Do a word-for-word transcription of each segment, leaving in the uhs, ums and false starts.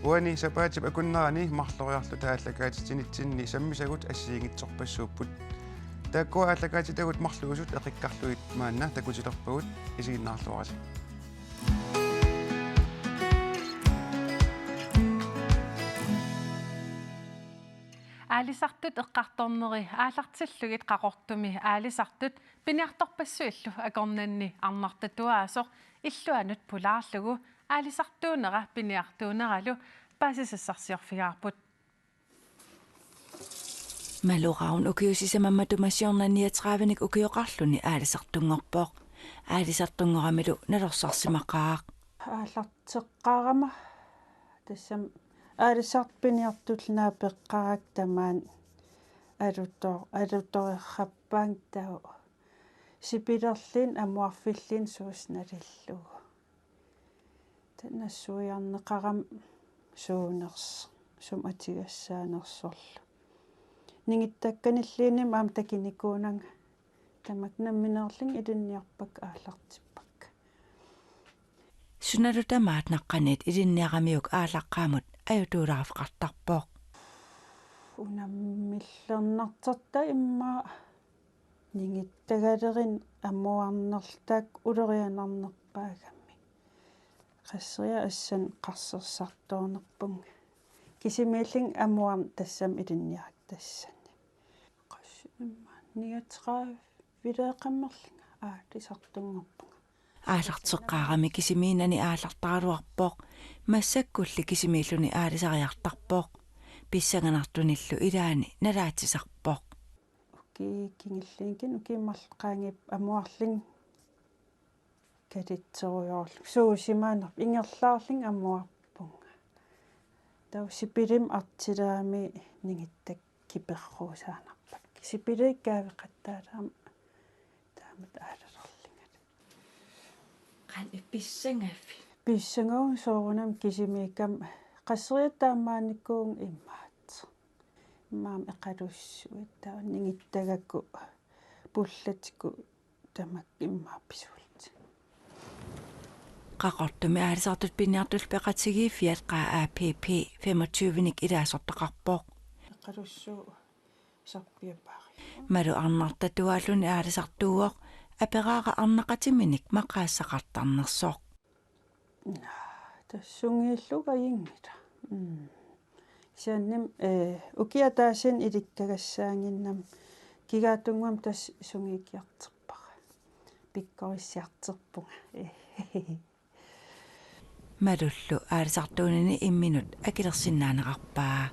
Uani sapaatip akunnerani marloriarluta aallakaatitsinitsinni sammisagut assigiinngitsorpassuupput. Taakkua aallakaatitagut marluusut eqikkarlugit maanna takutilerpagut, isiginnaarluarisi. Aalisartut eqqartorneri aallartillugit Qaqortumi aalisartut piniartorpassuillu akornanni arnartatuaasoq illuanut pulaarlugu aalisartuunera piniartuuneralu paasisassarsiorfigaarput. Malu Ravn ukiut sisamat matuma siorna niogtredivenik ukioqarluni aalisartunngorpoq. Aalisartunngoramilu nalorsarsimaqaaq. Aallarteqqaarama tassami aalisartut piniartullu naapeqqaarakku tamaani alutor-, alutoreerrappaannga taava sipilerluni amuarfilluni suusoq nalillugu. Taava nassuiarneqarami suunersoq, sumut atugassaanersorlu. Ningittakkanilluunniit aamma takunikuunanga tamakku nammineerlunga ilinniarpakka aallartippakka. Sunalu tamaat naqqaniit ilinniaramiuk aallaqqaamut ajutuulaarfeqartarpoq. Unammillernartartut immaqa ningittagaleruni amuarnerlu taakku ulorianarnerpaagami. Qasseriarlunga assanni qarsersartuarnerpunga. Kisimiillunga amuarneq tassami ilinniarakku tassani. Qassit immaqa niogtredive-leeqqammerlunga aalisartunngorpunga. Aallarteqqaarami kisimiinnani aallartaraluarpoq, massakkulli kisimiilluni aalisariartarpoq. Pissanganartunillu ilaanni nalaatsisarpoq. Ukiut kingulliit kingulliit marluk qaangiuppata amuarlunga kalitserujoorlunga. Suusimanerpara ingerlaarlunga amuarpunga. Taava sipilimik artilaami ningittakka kiperruusaannarpakka. Sipilikka kaaveqattaalaarama taamatut aalalerlungalu. Qanoq pissangavit? Pissangavunga soorunami kisimiikkama qasseriarlunga taamaannikuuvunga imaattoq. Immaqa eqalussuit taava ningittagakku pullatigut tamakku immaqa pisuullutik. Qaqortumi aalisartut piniartullu peqatigiiffiat Q A P P femogtyvenik ilaasortaqarpoq. Eqalussuup sarpiapaari. Malu arnartatuaalluni aalisartuuvoq, aperaara arnaqatiminik maqaassaqartarnersoq. Naa, tassa sungiullugu ajunngilaq. Mm. Kisianni, eh, ukiup ataasiinnaq ilikkagassaaginnama kigaatunngormat tassa sungiukkiartorpara. Pikkorissiartorpunga. Malullu aalisartuunini imminut akilersinnaaneqarpaa.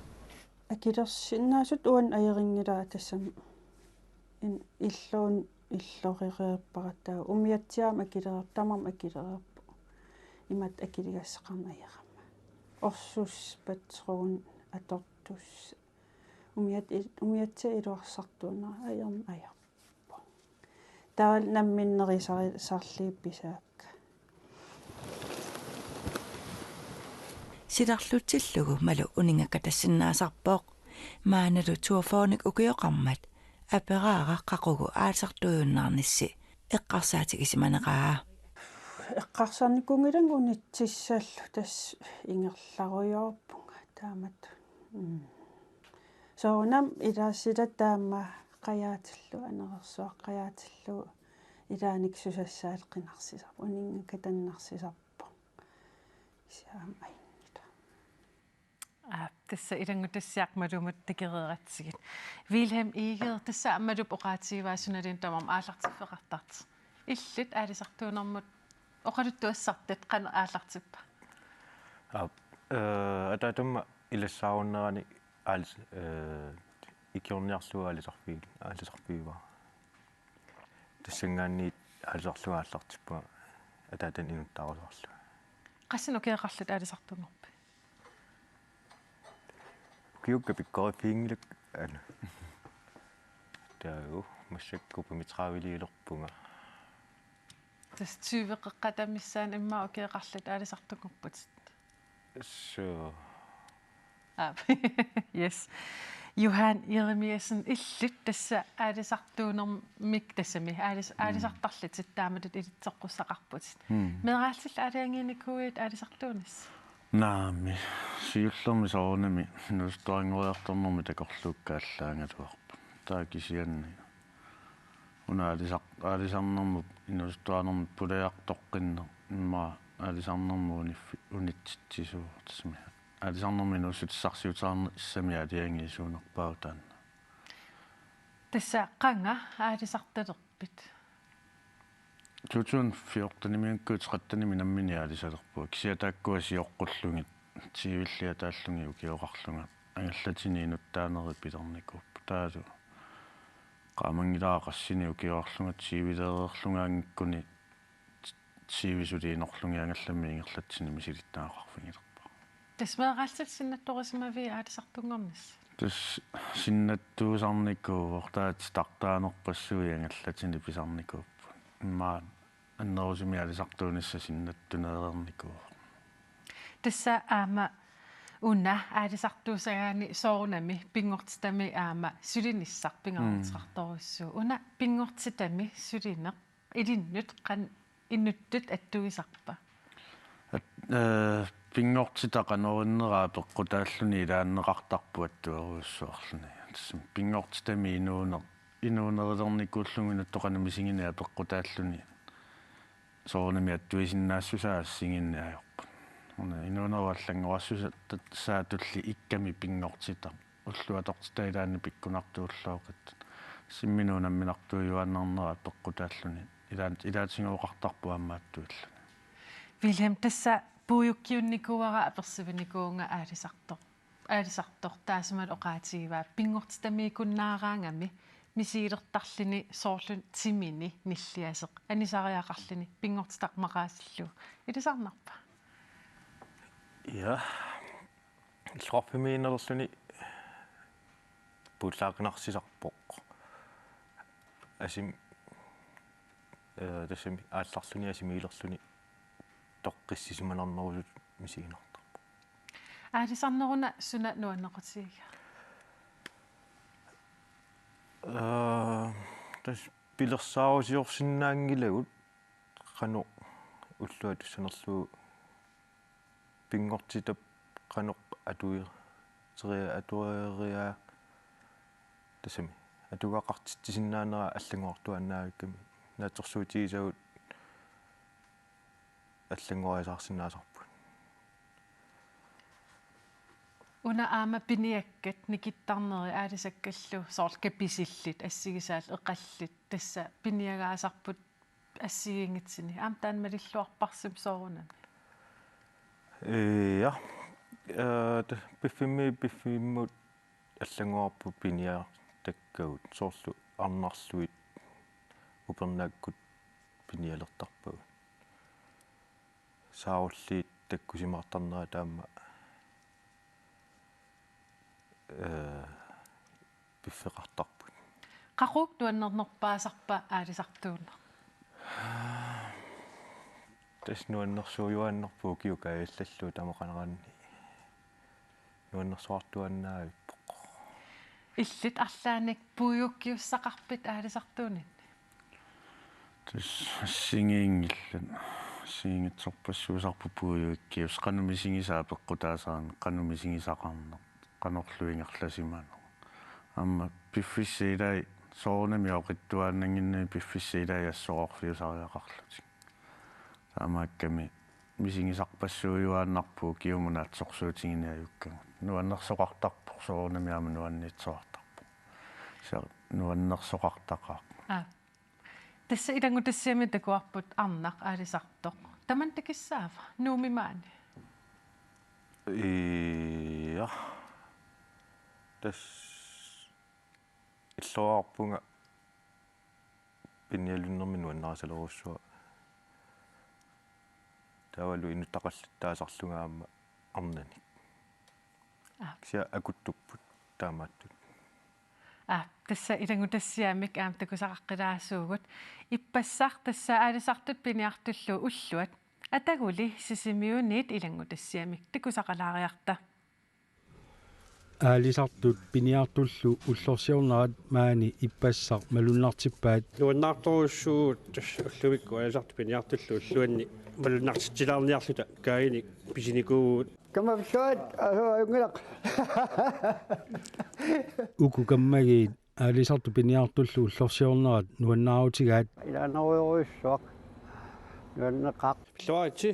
Akilersinnaasutut uannut ajorinngilara tassami in-, illuun illorereerpara taava umiatsiaama akilereerpoq tamarmik akilereerput. Imatut akiligassaqarneq ajorama. Orsussat patruunit atortussat. Umiat il-, umiatsiaq iluarsartuunera ajorneq ajorpoq. Taava namminneq isari-, sarliippisaakka. Silarlutsillugu Malu uninngakkatassinnaasarpoq. Maannalu toogfyrrenik ukioqarmat aperaara qaqugu aalisartuujunnaarnissi eqqarsaatigisimaneraa. Eqqarsarnikuunngilanga unitsissallu tassa ingerlarujoorpunga taamatut. Mm. Soorunami ilaassilluta taama qajaatillugu, anerersuaq qajaatillugu ilaanni susassaallu qinarsisarpoq, uninngakkatannarsisarpoq. Kisianni aamma ajunngilaq. Aa, tassa ilanngutassiaq Malumut takoreeratsigit. Vilhelm Egede, tassa Malup oqaatigivaa sunaluunniit tamarmik aallartiffeqartartut. Illit aalisartuunermut oqaluttuassartat qanoq aallartippa? Aap, eh, ataatama ilassaarunnerani aalis-, eh, ikiorniarlugu aalisarfi-, aalisarfigivara. Tassanngaanniit aalisarlunga aallartippunga ataatani inuttaarusaarlunga. Qassinik ukioqarlutit aalisartunngorpit? Ukiukka pikkoriffiginngilakka, aana. Taava massakkut femogtredive-liilerpunga. Tassa tyve qeqqata missaanni immaqa ukioqarlutit aalisartunngorputit. Suu. Aap. Yes. Johan Jeremiassen, illit tassa aalisartuunermik tassami aalis-, mm, aalisartarlutit taamatut ilitsoqqussaqarputit. Mm. Meeraalsillutit aalajangiinikuuit aalisartuunissat? Naamik, siullermik soorunami inuusuttuaranngoriartornermik takorluukkallaangaluarput. Taava kisianni una aalisar-, aalisarnermut inuusuttuarnermut pulajartoqqinneq immaqa aalisarnermut uniffi-, unitsitsisuuvoq tassami. Aalisarnermut inuussutissarsiuteqarnissami aalajangiisuunerpaavoq taanna. Tassa qanga aalisartalerpit? To tusind fjortenimiikkut trettenimi nammineq aalisalerpunga. Kisianni taakkua sioqqullugit, tyvilliataallugit ukioqarlunga angallatini inuttaanerit pilernikuupput. Taavalu qaamanngilara qassinik ukioqarlunga tyvileereerlungaanngikkuni tyvi suli inorlugit angallammi ingerlatsini misilittagaqarfigilerpara. Tassa meeraallutit sinnattorisimaviit aalisartunngornissat? Tassa sinnattuusarnikuuvoq, taava titartaanerpassuit angallatini pisarnikuupput. Immaqa annerusumik aalisartuunissaq sinnattuneereernikuuvoq. Tassa aamma una aalisartuussagaanni soorunami pinngortitami aamma sulinissaq pingaaruteqartorujussuuvoq. Mm. Una pinngortitami sulineq ilinnut qan-, inuttut attuisarpa? At-, ee, pinngortitaq qanoq innera apeqqutaalluni ilaanneqartarpoq attuerujussuarluni. Tassami pinngortitami inuuneq, inuunerilernikuullugu inuttut qanoq misigineq apeqqutaalluni soorunami attuisinnaassusaa assigiinneq ajorput. Una inuunerup allanngorassusaa tulli ikkami pinngortitaq. Ullut atortitaq ilaanni pikkunartuullooqattut. Simminut unamminartuujuaannarnera apeqqutaalluni. Ilaa-, ilaatigooqartarpoq aamma attuilluni. Wilhelm, tassa puiukkiunnikuuara apersuinikuuvunga aalisartoq. Aalisartoq taassumalu oqaatigivaa pinngortitamiikunnaaraangami misigilertarluni soorlu timini nilliaseq anisariaqarluni pinngortitaq maqaasillugu. Ilisarnarpa? Ja. Illoqarfimmiinnerluni puullaaqinarsisarpoq. Asim-, ee, tassami aallarluni asimiilerluni toqqissisimanarnerusutut misiginartarpoq. Aalisarneruna suna nuannequtigiga? Ee, tassa pilersaarusiorsinnaanngilagut qanoq ulluatussanerlugu pinngortitap qanoq atueria-, atueria-, tassami atugaqartitsisinnaanera allanngorartuaannaavikkami naatsorsuutigisagut allanngoriasaarsinnaasarput. Una aamma piniakkat nikittarneri aalisakkallu soorlu kapisillit assigisaat eqallit tassa piniagaasarput assigiinngitsuni. Aamma taanna malilluarparsimi soorunami? Ee, ja. Ee, ta-, piffimmi, piffimmut allanngorarput piniartakkagut soorlu arnarluit upernaakkut pinialertarpagut. Saarulliit takkusimaartarnerat aamma, ee, piffeqartarput. Qaqugu nuannernerpaasarpa aalisartuunneq? Tassa nuannersuujuaannarpoq ukiup kaajallallugu taamaqaneraanni. Nuannersuartuaannaavippoq. Illit arlaannik puiukkiussaqarpit aalisartuuninni? Tassa assigiinngillat. Assigiinngitsorpassuusarput puiukkiussaq qanoq misigisaq apeqqutaasarneq, qanoq misigisaqarneq, qanorlu ingerlasimaneq. Aamma piffissap ilai soorunami oqittuaannannginnami piffissap ilai assororfiusariaqarlutik. Taamaakkami misigisarpassuujuaannarpoq ukiumut naatsorsuutigineq ajukkagut. Nuannersoqartarpoq soorunami aamma nuanniitsoqartarpoq. Kisianni nuannersoqartaqaaq. Aa. Tassa ilanngutassiami takuarput arnaq aalisartoq. Tamanna takissaava Nuummi maani? Ii, ja. Tassa illoqarpunga pinialunnermik nuannarisalerujussuara. Taavalu inuttaqallattaasarlunga aamma arnanik. Aa. Kisianni akuttupput taamaattut. Aa, tassa ilanngutassiamik aamma takusaqaqqilaasuugut. Ippassaq tassa aalisartut piniartullu ulluat. Ataguli Sisimiuniit ilanngutassiamik takusaqalaariarta. Aalisartut piniartullu ullorsiornerat maani ippassaq malunnartippaat. Nuannaartorujussuuvugut tassa ullumikkut aalisartut piniartullu ulluanni malunnartitsilaarniarluta kaajanik pisinikuuvugut. Kamma pilluarit, asu ajunngilaq. Uku kammagiit aalisartut piniartullu ullorsiornerat nuannaarutigaat. Ilaanarujorujussuaq. Nuanneqaaq. Pilluaritsi.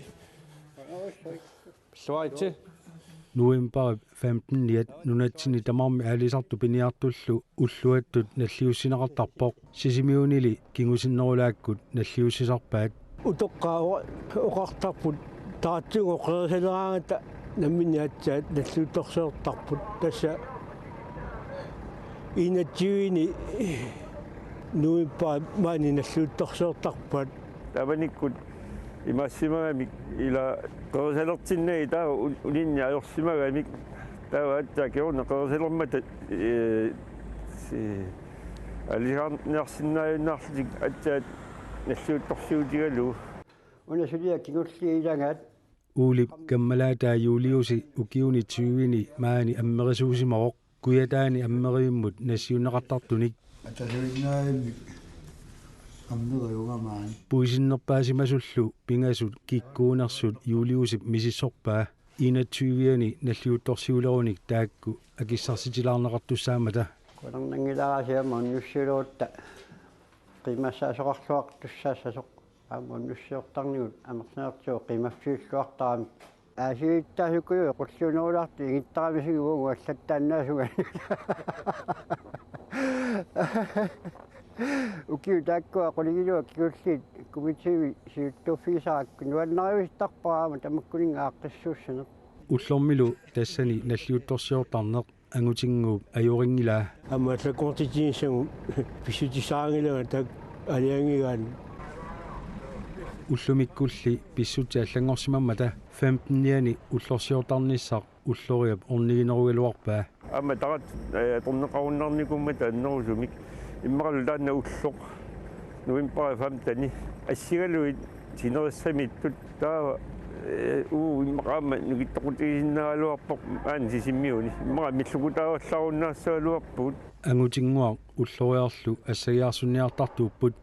Pilluaritsi. Novembarip femten-iat nunatsinni tamarmi aalisartut piniartullu ulluattut nalliussineqartarpoq. Sisimiunili kingusinnerulaakkut nalliussisarpaat. Utoqqaat oqartarput taratsinngooq qerisaleraangata namminneq aatsaat nalliuttorsiortarput, tassa enogtyve-ni novembarip maani nalliuttorsiortarpaat. Taamanikkut imaassimagami ila qerisalertinnagit taava un-, uninni ajorsimagamik taava aatsaat kingorna qerisalermata, ee, si-, aalisarniarsinnaajunnaarlutik aatsaat nalliuttorsiutigalugu. Una suliaq kingulliit ilagaat. Uulip kammalaataa Juliusi ukiuni tyve-ni maani ammerisuusimavoq, Kujataani ammerivimmut nassiunneqartartunik. Atasuinnaavimmi ammeriunga maani. Puisinnerpaasimasullu pingasut kikkuunersut Juliusip misissorpaa, enogtyve-ani nalliuttorsiulerunik taakku akissarsitilaarneqartussaammata. Qularnanngilara siamma unnussiulerutta qiimmassaasoqarluartussaassasoq. Aamma unnussiortarnigut amerlanertigut qiimmaffigilluartaramik. Aasiittaasukuju qulliunerulaartut ingittaramisigit uagut allattaannaasunga. Ukiut taakkua qulingiluat kingulliit komitémi siuttuuffigisarakku nuannarivisittarpara aamma tamakkuninnga aaqqissuussaneq. Ullormilu tassani nalliuttorsiortarneq Angutinnguup ajorinngilaa. Aamma allakkoortitsinissamut pissutissaraanngilanga taakku aalajangigaanni. Ullumikkulli pissutsit allanngorsimammata femten-iani ullorsiortarnissaq ulloriap orniginerugaluarpaa. Aamma tarat, ee, atorneqarunnaarnikuummata annerusumik. Immaqalu taanna ulloq novembarip femten-i assigalugit sinerissamiittut taava, ee, uu, immaqa aamma nukittoqutigisinnaagaluarpoq maani Sisimiuni. Immaqa millukutaavallarunnaassagaluarpugut. Angutinnguaq ulloriarlu assagiarsunniartartuupput,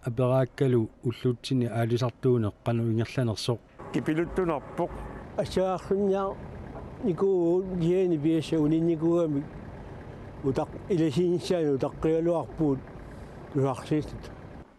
aperaakkalu ullutsinni aalisartuuneq qanoq ingerlanersoq. Kipiluttunarpoq. Assagaarsunniarnikuuvugut, kiani piassat uninnikuugamik utaq-, ilasiinnissaanut utaqqigaluarpugut tusarsiissuta.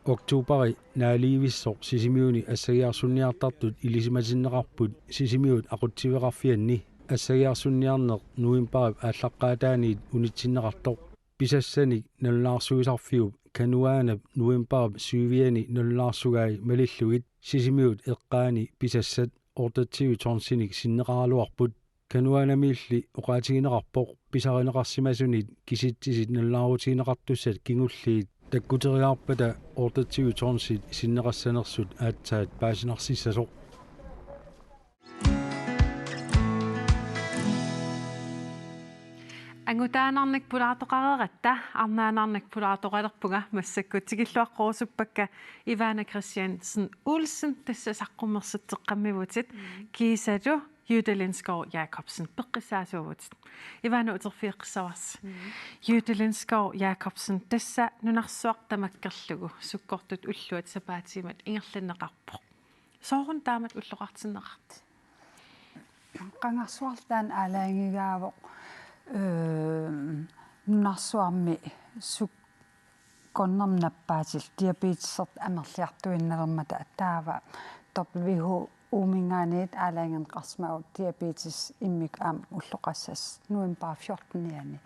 Oktobari naalivissoq Sisimiuni assagiarsunniartartut ilisimatinneqarput Sisimiut aqutsiveqarfianni. Assagiarsunniarneq novembarip aallaqqaataaniit unitsinneqartoq. Pisassanik nalunaarsuisarfiup Kanuaanap novembarip syv-iani nalunaarsugai malillugit Sisimiut eqqaani pisassat otteogtyve tonsinik sinneqaraluarput. Kanuaanamiilli oqaatigineqarpoq pisarineqarsimasunit kisitsisit nalunaarutigineqartussat kingulliit takkuteriarpata otteogtyve tonsit sinneqassanersut aatsaat paasinarsissasoq. Angutaanarnik pulaartoqareeratta, arnaanarnik pulaartoqalerpunga, massakkut tikilluaqqorusuppakka Ivana Christiansen Olsen, tassa saqqummersitseqqammivutit, mm, kiisalu Jytte Lindskov Jacobsen, peqqissaasuuvutit. Ivana, uterfigeqqissavarsi. Mm. Jytte Lindskov Jacobsen, tassa nunarsuaq tamakkerlugu sukkortut ulluat sapaatiimmat ingerlanneqarpoq. Sooruna taamatut ulloqartinneqarpit? Qangarsuarlu taanna aalajangigaavoq, ee, nunarsuarmi sukkornermut nappaatillit diabetesertut amerliartuinnalermata, taava W H O-minngaanniit aalajangerneqarsimavoq diabetes immikkut aamma ulloqassasoq novembarip fjorten-iani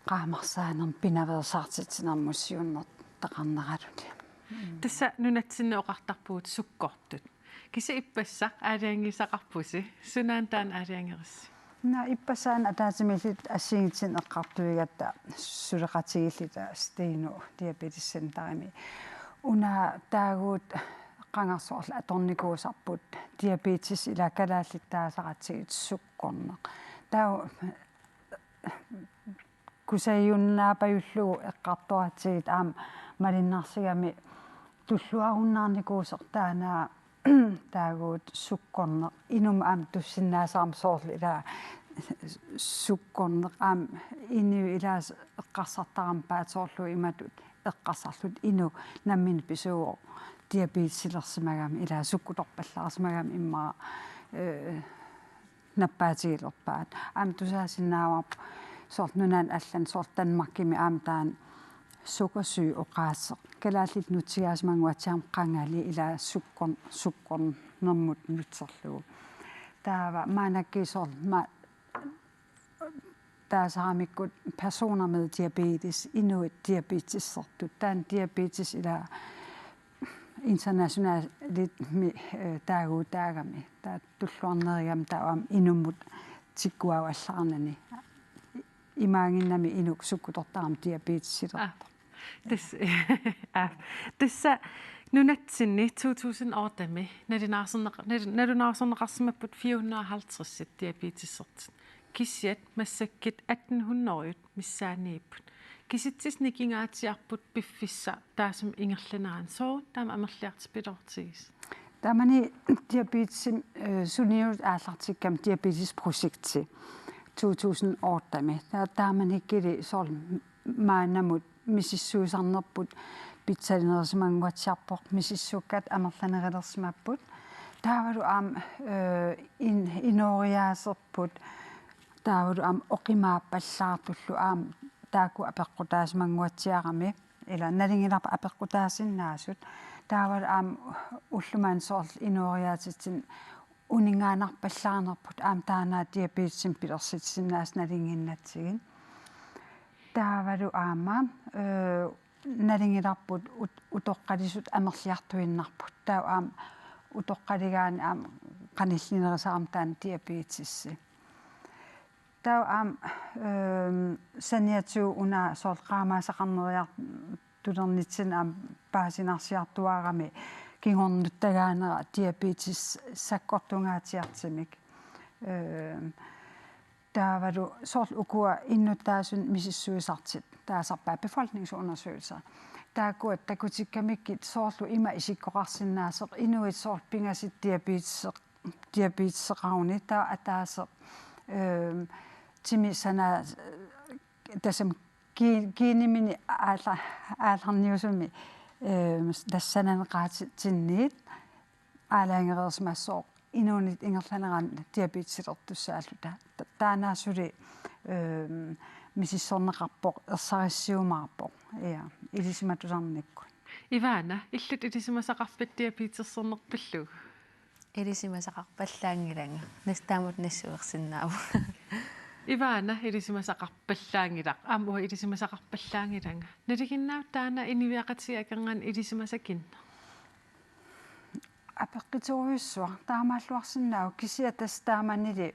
qaamarsaanermut pinaveersaartitsinermut siunnertaqarneraluni. Tassa nunatsinni oqartarpugut sukkortut. Kisianni ippassaq aalajangiisaqarpusi, sunaana taanna aalajangerisi? Naa, ippassaq una ataatsimiilluta assigiinngitsunik eqqartuigatta suleqatigiilluta Steno Diabetes Centerimi. Una taaguut qangarsuarlu atornikuusarput diabetes, ila kalaallittaasaqatigiit sukkorneq. Taava kusagiunnaapajullugu eqqartoratsigit aamma malunnarsigami tulluarunnaarnikuusoq taanna taaguut sukkorneq. Inummut aamma tussinnaasarami, soorlu ila sukkorneq aamma inuit ilaasa eqqarsartarampaat, soorlu imatut eqqarsarluta inuk nammineq pisuuvoq diabetesilersimagami, ila sukkutorpallaarsimagami immaqa, ee, nappaatigilerpaat. Aamma tusaasinnaavarput soorlu nunani allani, soorlu Danmarkimi aamma taanna sukkersyg oqaaseq. Kalaallit nutsigaasimanguatsiarami qangali ilaa sukkor-, sukkornermut nutserlugu. Taava maannakkut soorlu ma-, taasaramikkut personer med diabetes, inuit diabetesertut. Taanna diabetes ilaa internationalit mi, eh, taaguutaagami. Taava tulluarnerigami taava aamma inummut tikkuaavallaarnani. Imaanginnami inuk sukkutortarami diabetesilertoq. Ah. Tassa, ah, tassa nunatsinni to tusind otte-mi nalunaarsorneq-, nal-, nalunaarsorneqarsimapput fire hundrede og halvtreds diabetesertut. Kisiat massakkut atten hundrede missaaniipput. Kisitsisit nikingaatsiarput piffissaq taassuma ingerlanerani. Sooruna taama amerliartupiloortigisoq? Taamani diabetesimik, eh, suniut aallartikkami diabetesprojekti to tusind otte-mi. Ta-, taamanikkuli soorlu maannamut misissuisarnerput pitsaanerisimanguatsiarpoq, misissuakkat amerlanerulersimapput. Taavalu aamma, eh, in-, inooriaaserput, taavalu aamma oqimaappallaartullu aamma taakku apeqqutaasimanguatsiarami, ilaa nalunngilarput apeqqutaasinnaasut. Taavalu aamma ulloq manna soorlu inooriaatitsinni uninngaannarpallaarnerput aamma taanna diabetesimik pilersitsisinnaasut nalunnginnatsigit. Taavalu aamma, eh, nalunngilarput ut-, utoqqalisut amerliartuinnarput. Taava aamma utoqqaligaanni aamma qanillinerusaramik taanna diabetesi. Taava aamma, ehm, saniatigut una soorlu qaamaasaqarneriartulernitsinni aamma paasinarsiartuaarami kingornuttagaanera diabetes sakkortungaatsiartumik. Ehm, taavalu soorlu ukua innuttaasunik misissuisartut taasarpaat befolkningsundersøgelser. Taakkua takutikkamikkit soorlu ima isikkoqarsinnaasoq, inuit soorlu pingasut diabeteseq-, diabeteseqaruni, taava ataaseq, ehm, timi sana-, tassami ki-, kiiniminik aalla-, aallarniusumik, ehm, tassa sananeqaatitsinniit aalajangereersimasoq inuunit ingerlanerani diabetesilertussaalluta. Ta-, taanna suli, ehm, misissorneqarpoq, ersarissiumaarpoq. Ja, ilisimatusarnikkut. Ivana, illit ilisimasaqarpit diabetesernerpillugu? Ilisimasaqarpallaanngilanga. Nas-, taamatut nassuersinnaavoq. Ivana ilisimasaqarpallaanngilaq. Aamma uanga ilisimasaqarpallaanngilanga. Nalinginnaavoq taanna inuiaqatigiit akornanni ilisimasat kinnerit? Apeqquterujussuaq taamaalluarsinnaavoq, kisianni tassa taamanili, eh,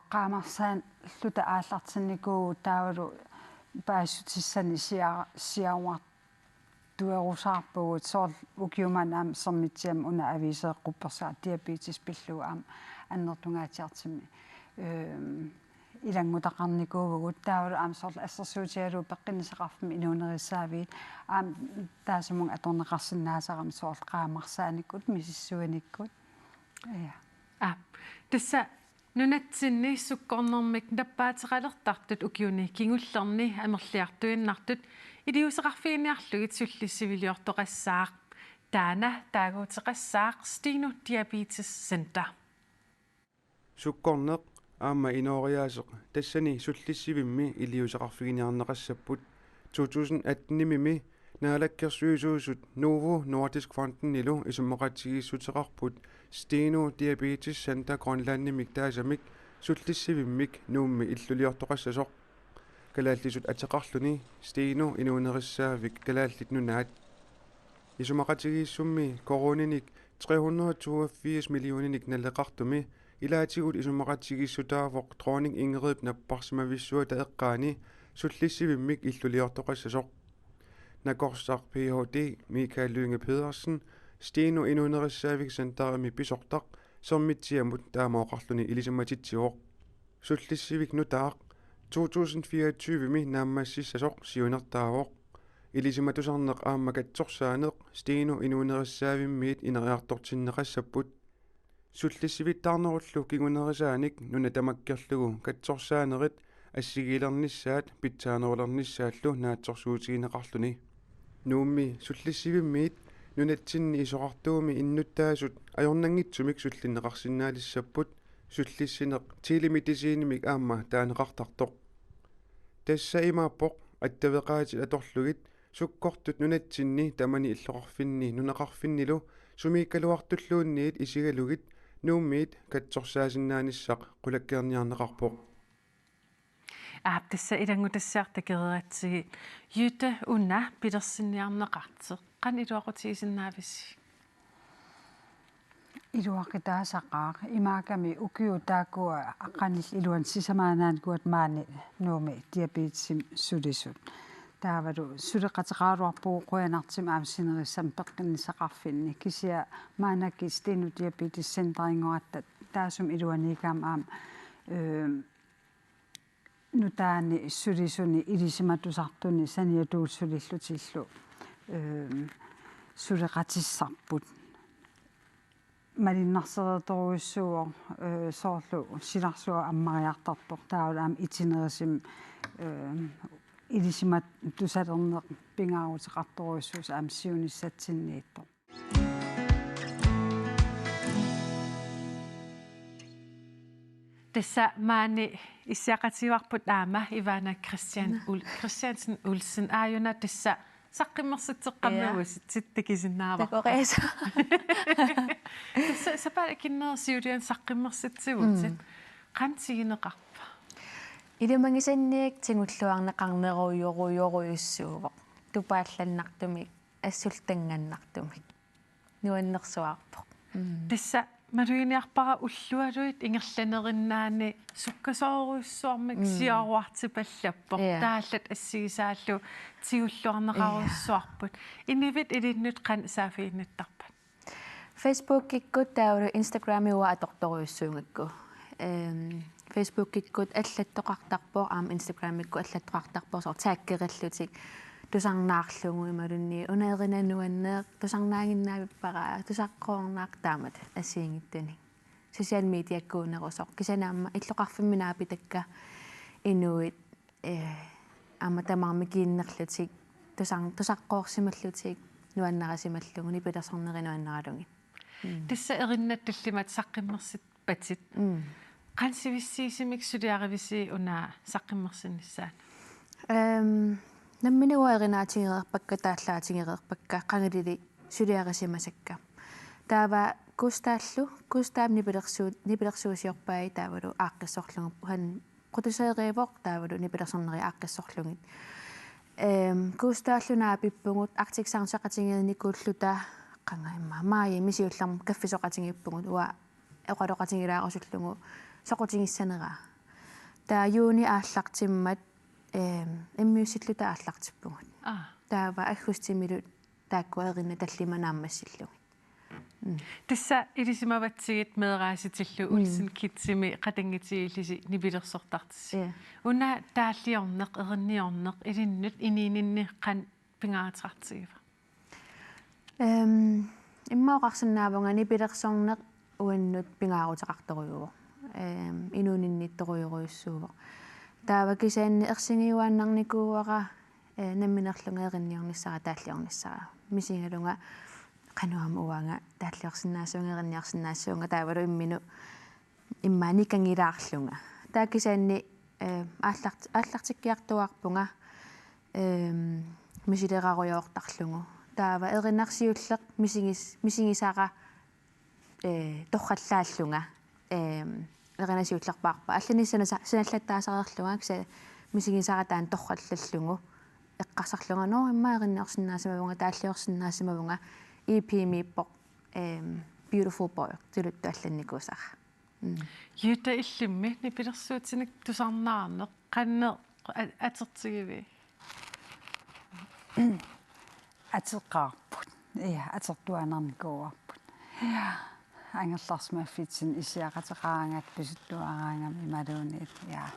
qaamarsaalluta aallartinnikuuvugut taavalu paasissutissanik sia-, siaruartuerusaarpugut, soorlu ukiumut aamma Sermitsiami una aviiseeqquppersaa diabetes pillugu aamma annertungaatsiartumik, ehm, ilanngutaqarnikuuvugut, taavalu aamma soorlu assersuutigalugu peqqinnissaqarfimmut inuunerissaaviit, aamma taassumunnga atorneqarsinnaasarami soorlu qaamarsaanikkut, misissuinikkut. Ja. Aa, tassa nunatsinni sukkornermik nappaateqalertartut ukiuni kingullerni amerliartuinnartut iliuuseqarfiginiarlugit sullissiviliortoqassaaq. Taanna taaguuteqassaaq Steno Diabetes Center. Sukkorneq aamma inooriaaseq tassani sullissivimmi iliuuseqarfiginiarneqassapput. To tusind atten-imi Naalakkersuisuusut Novo Nordisk Fondenilu isumaqatigiissuteqarput Steno Diabetes Center Grønlandimik taasamik sullissivimmik Nuummi illuliortoqassasoq. Kalaallisut ateqarluni Steno inuunerissaavik Kalaallit Nunaat. Isumaqatigiissummi koruuninik tre hundrede toogfirs millioninik naleqartumi ilaatigut isumaqatigiissutaavoq Dronning Ingridip napparsimavissuata eqqaani sullissivimmik illuliortoqassasoq. Nakorsaq Ph.D. Michael Lynge Pedersen, Steno inuunerissaavik centerimi pisortaq, Sermitsiamut taama oqarluni ilisimatitsivoq. Sullissivik nutaaq to tusind fireogtyve-mi naammassissasoq siunertaavoq. Ilisimatusarneq aamma katsorsaaneq Steno inuunerissaavimmit ineriartortinneqassapput. Sullissivittaarnerullu kingunerisaanik nuna tamakkerlugu katsorsaanerit assigiilernissaat pitsaanerulernissaallu naatsorsuutigineqarluni. Nuummi sullissivimmiit nunatsinni isorartuumi innuttaasut ajornanngitsumik sullinneqarsinnaalissapput, sullissineq telemedicinimik aamma taaneqartartoq. Tassa imaappoq attaveqaatit atorlugit sukkortut nunatsinni tamani illoqarfinni nunaqarfinnilu sumiikkaluartulluunniit isigalugit Nuummiit katsorsaasinnaanissaq qulakkeerniarneqarpoq. Aap, tassa ilanngutassiaq takoreeratsigit. Jytte, una pilersinniarneqartoq qanoq iluaqutigisinnaavisi? Iluaqutaasaqaaq, imaakami ukiut taakkua qanillit iluanni sisamaannaanikuugatta maani Nuummi diabetesimik sulisut. Taavalu suleqateqaraluarpugut qujanartumik aamma sinerissamik peqqinnissaqarfinni. Kisianni maannakkut Steno Diabetes Centerinngorutta taassuma iluaniikkaangama aamma, øhm, nutaanik sulisunik ilisimatusartunik saniatigut sulillutillu, øhm, suleqatissarput. Malunnarsereertorujussuuvoq, øh, soorlu silarsuaq ammariartartoq, taavalu aamma itinerusumik, øh, ilisimatussalerneq pingaaruteqartorujussuusoq aamma siunissatsinniittoq. Tassa maani issiaqatigivarput aamma Ivana Christian Ul-, Christiansen Olsen. Aajuna tassa saqqummersitseqqammerusitsit takusinnaavara. Takoreersaaq. Tassa sapaatip akunnera siuliani saqqummersitsivutit. Mm. Qanoq tiguneqarpa? Ilimagisannik tigulluarneqarnerujorujorujussuuvoq. Tupaallannartumik, assullu tangannartumik. Nuannersuarpoq. Mm. Tassa maluginiarpara ullualuit ingerlanerinnaanni sukkasoorujussuarmik, mm, siaruartipallappoq. Ja. Taallat assigisaallu tigulluarneqarujussuarput. Ja. Inuit ilinnut qanoq saaffiginnittarpat? Facebookikkut taavalu Instagramikkut atortorujussuugakku. Ehm, Facebookikkut allattoqartarpoq, aamma Instagramikkut allattoqartarpoq, soorlu taggerillutik tusarnaarlugu imaluunniit una erinaq nuanneq, tusarnaaginnaavippara, tusaqqoornaq, taamatut assigiinngitsunik. Social mediakkuunerusoq. Kisianni aamma illoqarfimmi naapitakka inuit, eh, aamma tamarmik kiinnerlutik tusar-, tusaqqoorsimallutik nuannarisimallugu nipilersornerit nuannaralugit. Mm. Tassa erinat tallimat saqqummersippatit. Mm. Qanoq sivissiisumik suliarivisi una saqqummersinnissaanut? Ehm, nammineq uanga erinaatigereerpakka, taallaatigereerpakka, qangalili suliarisimasakka. Taava Gustavallu, Gustav nipilersuu-, nipilersuusiorpai taavalu aaqqissorlugu, han producereerpoq taavalu nipilersornerit aaqqissorlugit. Ehm, Gustavallu naapippugut Arctic Sounds-eqatigiinnikuulluta qanga immaqa maajimi siullermi kaffisoqatigiippugut, uanga oqaloqatigilaarusullugu soqutigissaneraa. Taava juuni aallartimmat, ehm, immiussilluta aallartippugut. Aa. Taava aggustimilu taakku erinat tallimat naammassillugit. Mm. Tassa ilisimavatsigit meeraasitillu, mm, Olsen Kidsimi qatanngutigillusi nipilersortartusi. Ja. Una taalliorneq, erinniorneq ilinnut inuuninni qanoq pingaaruteqartigiva? Ehm, immaqa oqarsinnaavunga nipilersorneq uannut pingaaruteqartorujuuvoq. Ehm, inuuninniittorujorujussuuvoq. Taava kisianni ersigiuaannarnikuuara, eh, nammineerlunga erinniornissara, taalliornissara. Misigalunga qanoq aamma uanga taalliorsinnaassuunga, erinniorsinnaassuunga, taavalu imminut immaqa nikangilaarlunga. Taava kisianni, eh, aallart-, aallartikkiartuaarpunga, ehm, misilerarujoortarlugu. Taava erinarsiulleq misigis-, misigisara, eh, torrallaallunga. Ehm, erinarsiullerpaarpa. Allanik sanasa-, sanallattaasareerlunga, kisianni misigisara taanna torrallallugu. Eqqarsarlunga, nå, immaqa erinniorsinnaasimavunga, taalliorsinnaasimavunga, E P-miippoq, ehm, Beautiful Boy, tuluttut allannikuusara. Mm. Jytte, illimmi nipilersuutinik tusarnaarneq qanoq a-, atortigivi? Ateqaarput. Ja, atortuaannarnikuuarput. Ja, angerlarsimaffitsinni issiaqateqaraangatta pisuttuaraangami imaluunniit. Ja,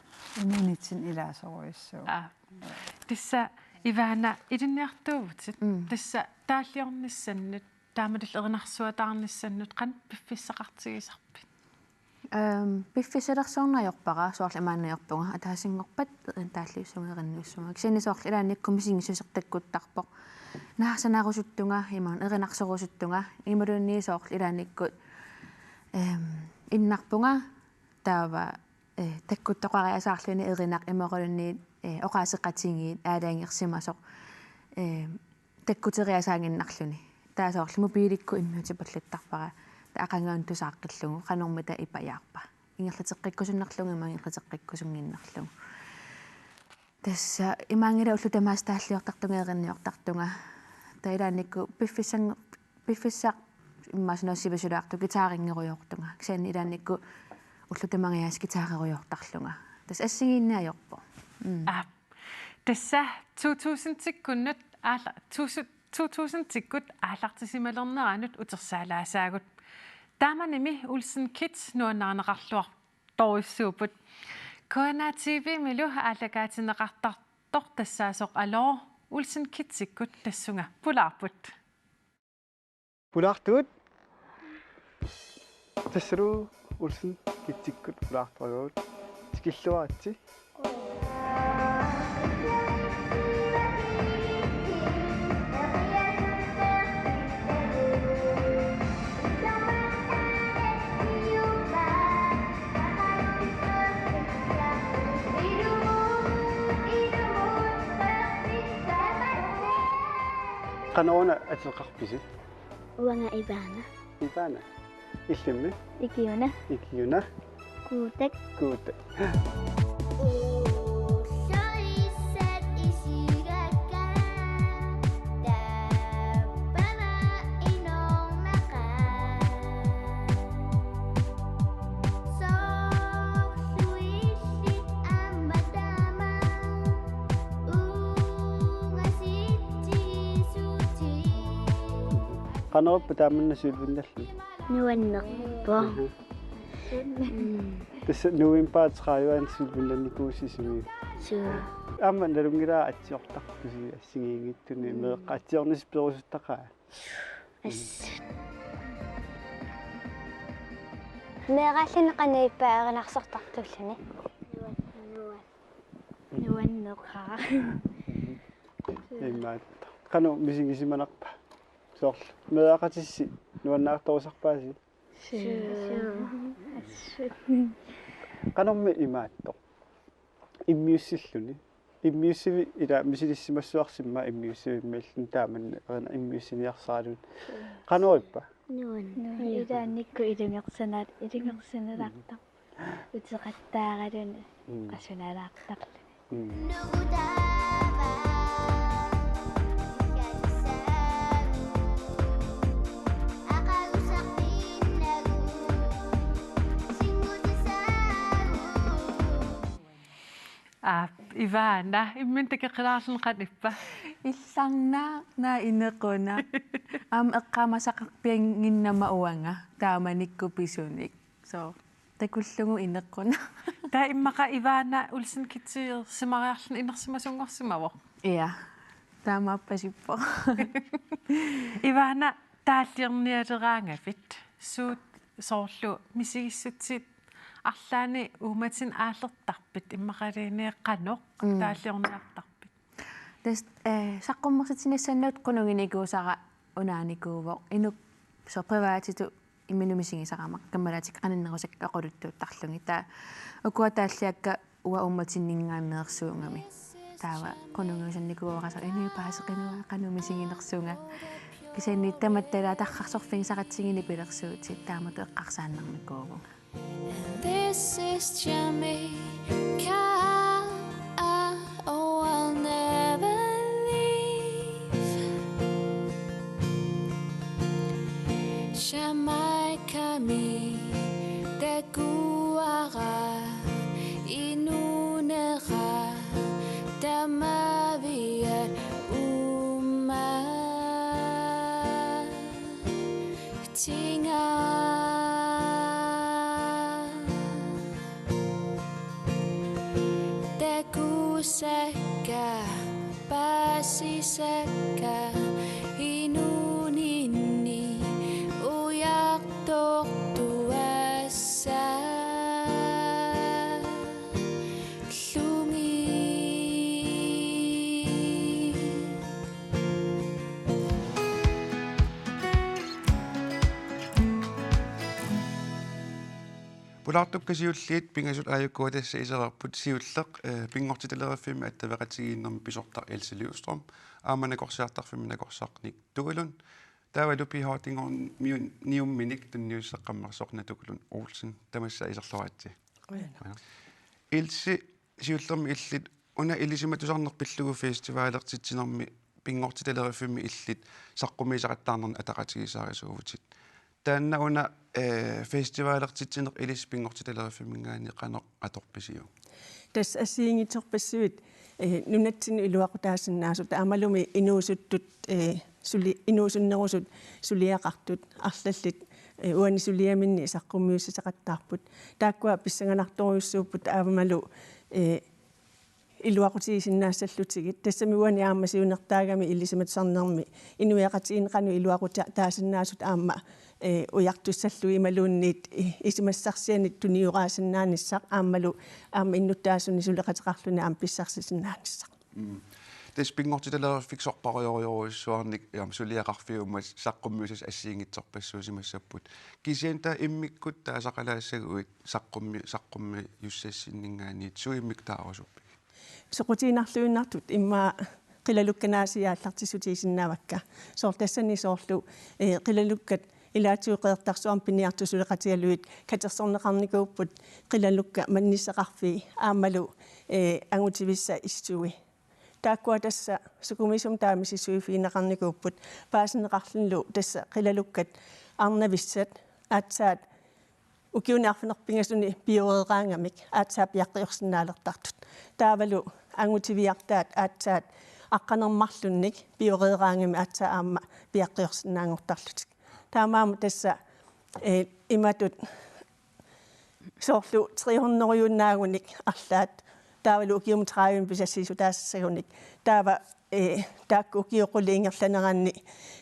inuunitsinni ilaasorujussuuvoq. Aa. Tassa Ivana, ilinniartuuvutit. Mm. Tassa taalliornissannut, taamatullu erinarsuataarnissannut qanoq piffissaqartigisarpit? Ehm, piffissalersorneq ajorpara, soorlu imaannaajorpunga, ataasinngorpat taalliussuunga, erinniussuunga. Kisianni soorlu ilaannikkut misigissuseq takkuttarpoq. Naasanarusuttunga, imaluunniit erinarsorusuttunga, imaluunniit soorlu ilaannikkut, ehm, innarpunga, Taava, eh, takkuttoqariasaarluni erinaq imaluunniit, eh, oqaaseqatigiit aalajangersimasoq, eh, takkuteriasaannginnarluni. Taava soorlu mobiilikkut immiutipallattarpara. Taava aqaguani tusaaqqillugu qanormita ipajaarpa. Ingerlateqqikkusunnarlugu imaluunniit ingerlateqqikkusunnginnarlugu. Tassa imaanngilaq ullut tamaasa taalliortartunga erinniortartunga. Taava ilaannikkut piffissan-, piffissaq immaqa suna sivisulaartoq guitarinngerujoortunga. Kisianni ilaannikkut ullut tamangajaasa guitarerujoortarlunga. Tassa assigiinneq ajorpoq. Mm. Aap. Tassa to tusind-ikkunnut aalla-, tusu-, to tusind-ikkut aallartisimalerneranut utersaalaasaagut. Taamanimi Olsen Kids nuannarineqarluar-, torujussuupput. K N R T V-milu aallakaatineqartartoq tassaasoq Aloo Olsen Kidsikkut tassunga pulaarput. Pulaartugut. Tassalu Olsen Kidsikkut pulaartorujuuvugut. Tikilluaritsi. Qanoruna ateqarpisi? Uanga Ivana. Ivana. Illimmi? Ikiuna. Ikiuna. Kuutak. Kuutak. Qanorippa taamanna siulliunnallusi? Nuannerpoq. Mhm. Mm. Tassa novembarip tredive-anni siulliunnannikuuvusi Sisimiut. Suu. Aamma nalunngilara atsiortartusi assigiinngitsunik, mm, meeqqat atsiornissaq perusuttaqaat. Assut. Meeraalluni qanoq ippa erinarsortartuulluni? Nuan-, nuan-, nuanneqaaq. Imaattoq. Qanoq misigisimanerpa? Soorlu meeraqatissi nuannaartorusarpaasi? Suu. Suu. Assut. Qanormi imaattoq? Immiussilluni. Immiussivit ila misilissimassuarsi immaqa immiussivimmi illuni taamanna erina immiussiniarsaralugu. Qanorippa? Nuan. Nuan. Ilaannikkut ilungersunaa-, ilungersunalaartarpoq. Uteqattaaraluni. Mm. Qasunalaartarluni. Mm. Aap, Ivana, imminut takoqqilaarluni qanoq ippa? Illarnaaq, naak inequnaq. Aamma eqqaamasaqarpiannginnama uanga, taamanikkut pisunik. So, takullugu inequnaq. Taava immaqa Ivana Olsen Kidsiusimariarluni inersimasunngorsimavoq? Ja, taamaappasippoq. Ivana, taalliornialeraangavit, suut soorlu misigissutsit arlaanni uummatinnut aallertarpit immaqaluunniit qanoq, mm, taalliorniartarpit? Tassa, eh, saqqummersitsiniassannut qunuginikuusara unaanikuuvoq. Inuk soorlu privatitut imminut misigisarama, kammalaatikka qaninnerusakka oqaluttuuttarlugit. Taava ukua taalliakka uanga uummatinninngaanneersuugami. Taava qunugiusannikuuara soorlu inuit paaseqinua qanoq misiginersunga. Kisianni tamatta ila tarrarsorfigisaqatigiinneq nipilersuutit taamatut eqqarsaannarnikuuvunga. This is Jamaica, I will never leave. Jamaica-mi takuara inunera tamaviat uummatinga. Takusakka, paasisakka, inuuninni ujartortuassallugit. Pulaartukkat siulliit pingasut aajuku tassa iserarput siulleq, eh, Pinngortitaleriffimmi attaveqatigiinnermi pisortaq Else Livstrøm, aamma nakorsiartarfimmi nakorsaq Nick Duelund, taavalu P H-tinngorniumminik tunniusseqqammersoq Natuk Lund Olsen, tamassa iserluaritsi. Qujanaq. Else, siullermik illit una ilisimatusarneq pillugu festivalertitsinermi Pinngortitaleriffimmi illit saqqummiisaqattaarnerni ataqatigiissaarisuuvutit. Taanna una, eh, festivalertitsineq ilissi Pinngortitaleriffimingaanniit qanoq atorpisiuk? Tassa assigiinngitsorpassuit, eh, nunatsinni iluaqutaasinnaasut aammalumi inuusuttut, eh, suli-, inuusunnerusut suliaqartut arlallit, eh, uani suliaminni saqqummiussisaqattaarput. Taakkua pissanganartorujussuupput aammalu, eh, iluaqutigisinnaassallutigit. Tassami uani aamma siunertaagami ilisimatusarnermi inuiaqatigiinni qanoq iluaqutaasinnaasut aamma, eh, ujartussallugit imaluunniit, eh, isumassarsianik tunioraasinnaanissaq aammalu aamma innuttaasuni suleqateqarluni aamma pissarsisinnaanissaq. Mm. Tassa Pinngortitaleriffik sorparujorujorujussuarnik, aamma suliaqarfiummat saqqummiussasut assigiinngitsorpassuusimassapput. Kisianni taava immikkut taasaqalaassaguit saqqummi-, saqqummiussassinninngaanniit suut immikkut taarusuppigit? Soqutiginarluinnartut immaqa qilalukkat naasiit aallartissutigisinnaavakka. Soorlu tassani soorlu, eh, qilalukkat ilaatigut Qeqertarsuarmi piniartut suleqatigalugit katersorneqarnikuupput qilalukkat mannissaqarfii aammalu, eh, angutivissat issui. Taakkua tassa sukumiisumik taava misissuiffigineqarnikuupput paasinneqarlunilu tassa qilalukkat arnavissat aatsaat ukiuni arfineq-pingasuni pioreeraangamik aatsaat piaqqiorsinnaalertartut. Taavalu angutiviartaat aatsaat aqqaneq-marlunnik pioreeraangamik aatsaat aamma piaqqiorsinnaanngortarlutik. Taamaammat tassa, eh, imatut soorlu tre hundrediunnaagunik arlaat, taavalu ukiumut tredive pisassiissutaassagunik. Taava, eh, taakku ukiut qulit ingerlaneranni,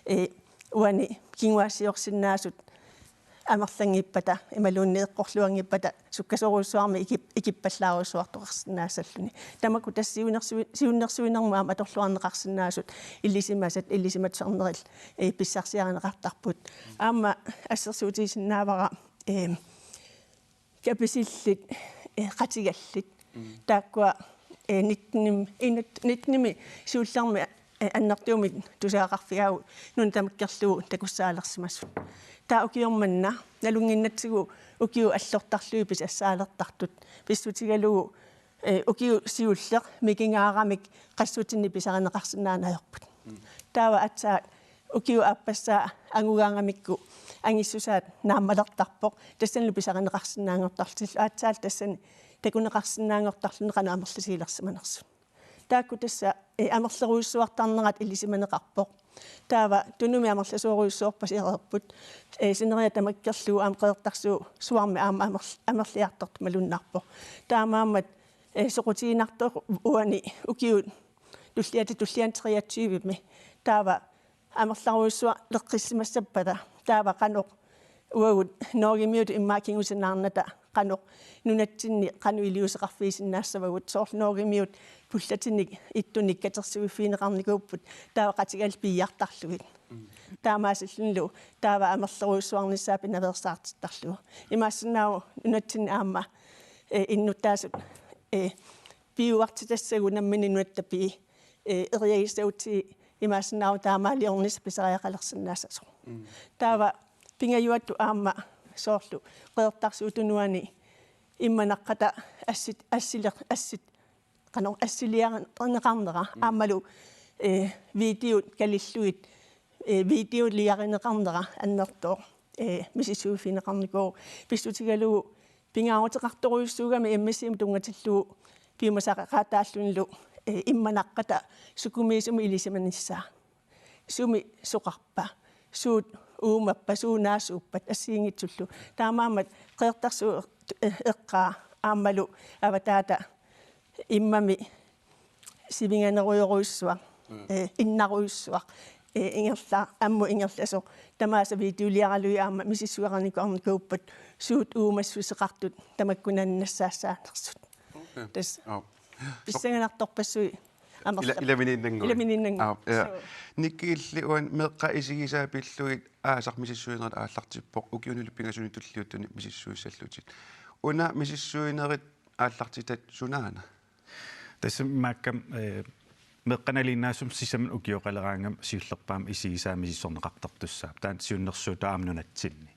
eh, uani kinguaassiorsinnaasut amerlanngippata, imaluunniit eqqorluanngippata, sukkasoorujussuarmik ikip-, ikippallaarujussuartoqarsinnaassalluni. Tamakku tassa siunnersui-, siunnersuinermut aamma atorluarneqarsinnaasut ilisimasat, ilisimatusarnerit, eh, pissarsiarineqartarput. Aamma assersuutigisinnaavara, eh, kapisillit, eh, qatigallit. Mm. Taakkua, eh, nitten, inut-, nitten siullermi, eh, annertuumik tusagaqarfigaagut nuna tamakkerlugu takussaalersimasut. Taava ukioq manna nalunnginnatsigu ukiut allortarlugit pisassaalertartut. Pissutigalugu, eh, ukiut siulleq mikingaaramik qassutinik pisarineqarsinnaanngorput. Mm. Taava aatsaat ukiup aappassaa angugaangamikku angissusaat naammalertarpoq, tassanilu pisarineqarsinnaanngortarlutillu, aatsaat tassani takuneqarsinnaanngortarluni qanoq amerlatigilersimanersut. Taakku tassa, eh, amerlerujussuartarnerat ilisimaneqarpoq. Taava Tunumi amerlasoorujussuarpasiupput, eh, sineriak tamakkerlugu aamma Qeqertarsuarmi aamma amer-, amerliartortoq malunnarpoq. Taamaammat, eh, soqutiginartoq uani ukiut tulliata tulliani treogtyvemi. Taava amerlerujussualeqqissimassappata, taava qanoq uagut Norgemiutut immaqa kingusinaarnata qanoq nunatsinni qanoq iliuuseqarfigisinnaassavagut, soorlu Norgemiut pullatinik ittunik katersuiffigineqarnikuupput, taava qatigallit piiartarlugit. Mm. Taamaasillunilu taava amerlerujussuarnissaa pinaveersaartittarlugu. Imaassinnaavoq nunatsinni aamma, eh, innuttaasut, eh, piuartitassagut nammineq nunatta pii, eh, eriagissagutsigit imaassinnaavoq taamaaliornissaq pisariaqalersinnaassasoq. Mm. Taava pingajuattut aamma soorlu Qeqertarsuup Tunuani immanaqqata assit, assileq-, assit, qanoq assiliarineqarnera, mm, aammalu, eh, videot kalillugit, eh, videoliarineqarnera annertooq, eh, misissuiffigineqarnikuuvoq, pissutigalugu pingaaruteqartorujussuugami M S I-mut tunngatillugu piumasaqaataallunilu, eh, immanaqqata sukumiisumik ilisimanissaa. Sumi soqarpa, suut uumappa, suut naasuuppat assigiinngitsullu. Taamaammat Qeqertarsuup, eh, eqqaa aammalu avataata immami sivinganerujorujussuaq, mm, eh, innarujussuaq, eh, ingerla-, ammut ingerlasoq. Tamaasa videoliaralugit aamma misissueqarnikuuarnikuupput suut uumassuseqartut tamakkununnga nassaassaannersut. Okay. Tassa. Aap. Pissanganartorpassuit amerla-, ila-, ilaminiinnannguit. Ilaminiinnannguit. Aap, ja. Suu. Nick, illit uani meeqqat isigisaat pillugit aasaq misissuinerit aallartippoq, ukiunili pingasuni tulliuttuni misissuissallutit. Una misissuinerit aallartitat sunaana? Tassa imaakkami, eh, meeqqanut nalinginnaasumik sisamat ukioqaleraangamik siullerpaamik isigisaa misissorneqartartussaavoq. Taanna siunnersuutaa aamma nunatsinni.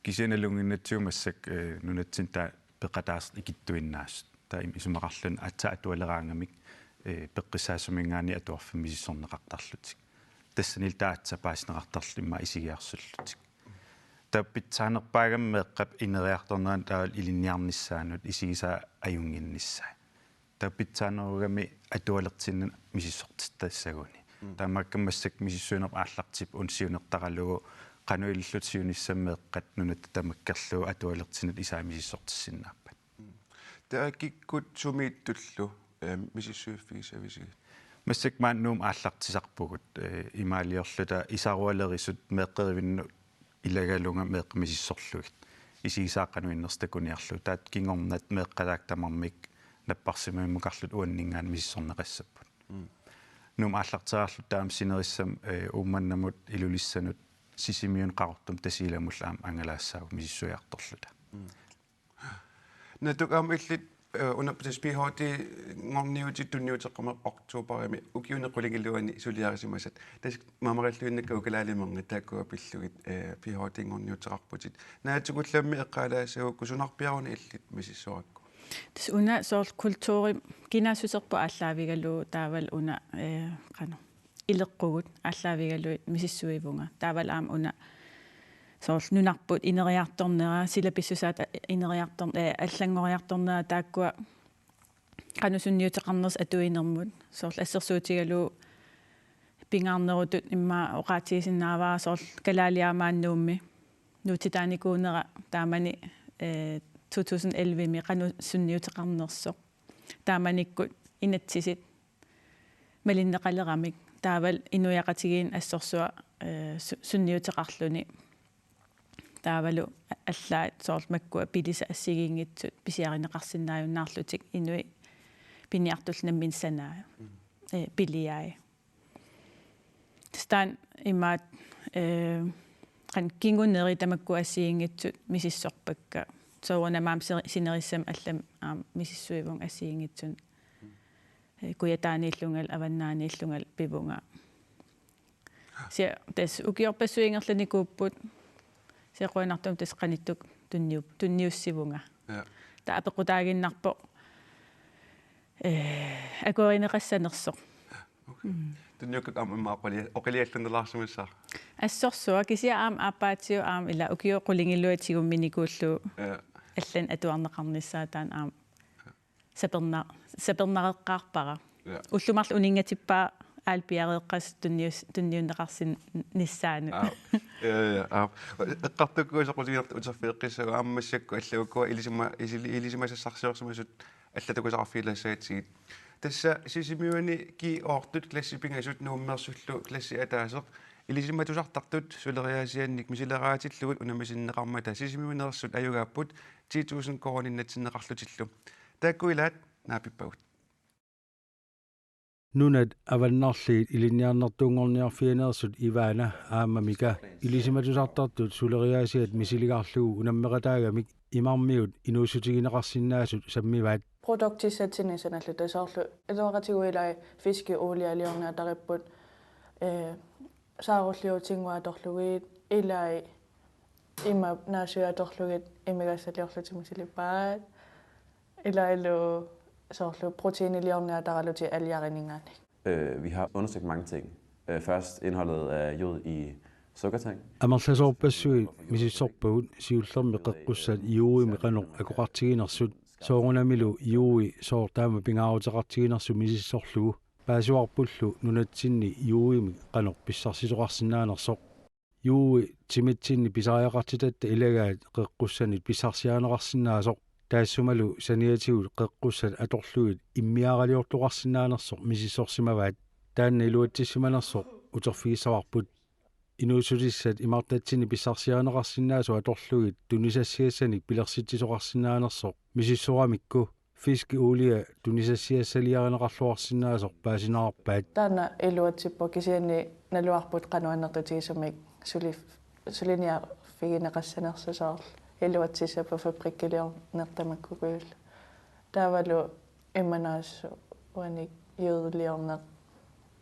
Kisianni nalunnginnatsigu massakkut, eh, nunatsinni taava peqataaseq ikittuinnaasut. Taava im-, isumaqarluni aatsaat atualeraangamik, eh, peqqissaasuminngaanniit atuarfimmi misissorneqartarlutik. Tassanilu taava aatsaat paasineqartarlutik immaqa isigiarsullutik. Taava pitsaanerpaagami meeqqap ineriartornerani taava ilinniarnissaanut isigisaa ajunnginnissaa. Taava pitsaanerugami atualersinnat misissortitassaguni. Mm. Taamaakkami massakkut misissuinerup aallartippoq una siunertaralugu qanoq ililluta siunissami meeqqat nunatta tamakkerlugu atualersinnat isaat misissortissinnaappat. Mm. Taava kikkut sumiittullu, eh, misissuiffigissavisigit? Massakkut maani Nuummut aallartisarpugut, eh, imaaliorluta isarualerisut meeqqerivinnut ilagalunga meeqqat misissorlugit. Isigisaat qanoq innersoq takuniarlugu. Taava kingornat meeqqat taakku tamarmik napparsimmavimmukarlutik uanninngaanniit misissorneqassapput. Mm. Nuummut aallarteraarluta taama sinerissami, eh, Uummannamut Ilulissanut Sisimiunut Qaqortumi Tasiilamullu aamma angalaassaagut misissuiartorluta. Mm. Natuk aamma illit, eh, una tassa P H D-nngorniutit tunniuteqqammerput oktoberimi ukiuni qulingiluani suliarisimasat. Tassa mamaralluinnakkagut kalaalimernga taakkua pillugit, eh, P H D-nngorniuteqarputit. Naatsukullammik eqqaalaassagukku sunarpiaruni illit misissorakku? Tassa una soorlu kulturi kinaassuserput aallaavigalugu taavalu una, eh, qanoq ileqqugut aallaavigalugit misissuivunga. Taavalu aamma una soorlu nunarput ineriartornera, sila pissusaata ineriartor-, eh, allanngoriartornera taakkua qanoq sunniuteqarnersoq atuinermut. Soorlu assersuutigalugu pingaarnerutut immaqa oqaatigisinnaavara soorlu Kalaaliaamaat Nuummi nuutsitaanikuunera taamani, eh, to tusind elleve-mi qanoq sunniuteqarnersoq. Taamanikkut inatsisit malinneqaleramik taavalu inuiaqatigiinni assorsuaq, eh, su-, sunniuteqarluni. Taavalu a-, allaat soorlu makkua pilisat assigiinngitsut pisiarineqarsinnaajunnaarlutik inuit piniartullu nammineq sanaat, eh, piliai. Tassa taanna imaattoq, eh, qanoq kinguneri tamakku assigiinngitsut misissorpakka. Soorunami aamma si-, sinerissami allami aamma misissuivunga assigiinngitsunik. Eh, Kujataaniillungalu, Avannaaniillungalu pivunga. Kisianni tassa ukiorpassuit ingerlanikuupput. Kisianni qujanartumik tassa qanittukkut tunniu-, tunniussivunga. Ja. Taava apeqqutaaginnarpoq, eh, akuerineqassanersoq. Okay. Mm. Tunniukkakku aamma immaqa oqili-, oqiliallunnerlaarsimassaaq. Assorsuaq kisianni aamma aappaatigut aamma ila ukiut qulingiluat tigumminikuullugu. Ja. Allanik atuarneqarnissaa taanna aamma saperna-, sapernareqqaarpara. Ja. Ullut marluk uninngatippara aalapiareeqqasoq tunnius-, tunniunneqarsinnissaanut. Aa, ja, ja, ja, aa. Eqqartukkuusoq qulingiluat uterfigeqqissagutta aamma massakkut allagukkua ilisima-, isili-, ilisimasassarsiorsimasut allatakusaqarfigilaassagatsigit. Tassa Sisimiuni G otte klassit pingasut Nuummeersullu klassi ataaseq ilisimatusartartut suleriaasiannik misileraagatillugit unammisinneqarmata Sisimiuneersut ajugaapput ti tusind koruuninnatsinneqarlutillu. Taakku ilaat naapippagut. Nunat Avannarliit Ilinniarnertuunngorniarfianeersut Ivana aamma Mika ilisimatusartartut suleriaasiat misiligarlugu unammeqataagamik imarmiut inuussutigineqarsinnaasut sammivaat. Produktissatsinni sanalluta soorlu iluaqutigilaat ilai fiskeulialiorniartaripput, eh, saarulliutinnguit atorlugit, ilai ima naasuit atorlugit imigassaliorlutik misilipaat. Ilaalu soorlu proteiniliorniartaralutik aliarininngaanniit. Øh, vi har undersøgt mange ting. Øh, først indholdet af jod i sukkertang. Amerlasoorpassuit misissorpagut siullermik qeqqussat jodimik qanoq akoqartiginersut, soorunamilu jodi sooq taama pingaaruteqartiginersut misissorlugu, paasivarpullu nunatsinni jodimik qanoq pissarsisoqarsinnaanersoq. Jodi timitsinni pisariaqartitatta ilagaat qeqqussanit pissarsiarineqarsinnaasoq, taassumalu saniatigut qeqqussat atorlugit immiaaraliortoqarsinnaanersoq misissorsimavaat. Taanna iluatsissimanersoq uterfigissavarput. Inuussutissat imartatsinni pissarsiarineqarsinnaasut atorlugit tunisassiassanik pilersitsisoqarsinnaanersoq misissoramikku, fiskeulia tunisassiassaliarineqarluarsinnaasoq paasinaarpaat. Taanna iluatsippoq kisianni naluarput qanoq annertutigisumik suli-, suliniarfigineqassanersoq soorlu. Iluatsissappat fabrikkiliorneq tamakkuugaluarluni. Taavalu immannaasoq uani jødeliorneq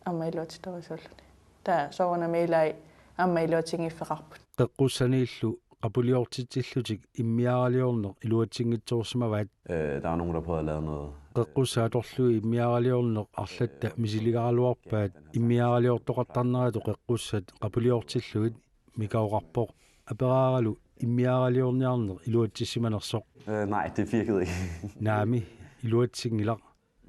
aamma iluatsittorujussuulluni. Taava soorunami ilai aamma iluatsinngiffigaarput. Qeqqussaniillu qapuliortitsillutik immiaraliorneq iluatsinngitsoorsimavaat. Øh, der er nogen, der prøvede at lave noget. Qeqqussat atorlugit immiaraliorneq arlatta misiligaraluarpaat immiaraliortoqartarneratut qeqqussat qapuliortillugit, Mika oqarpoq aperaaralu immiaraliorniarneq iluatsissimanersoq. Øh, nej, det virkede ikke. Naamik, iluatsinngilaq.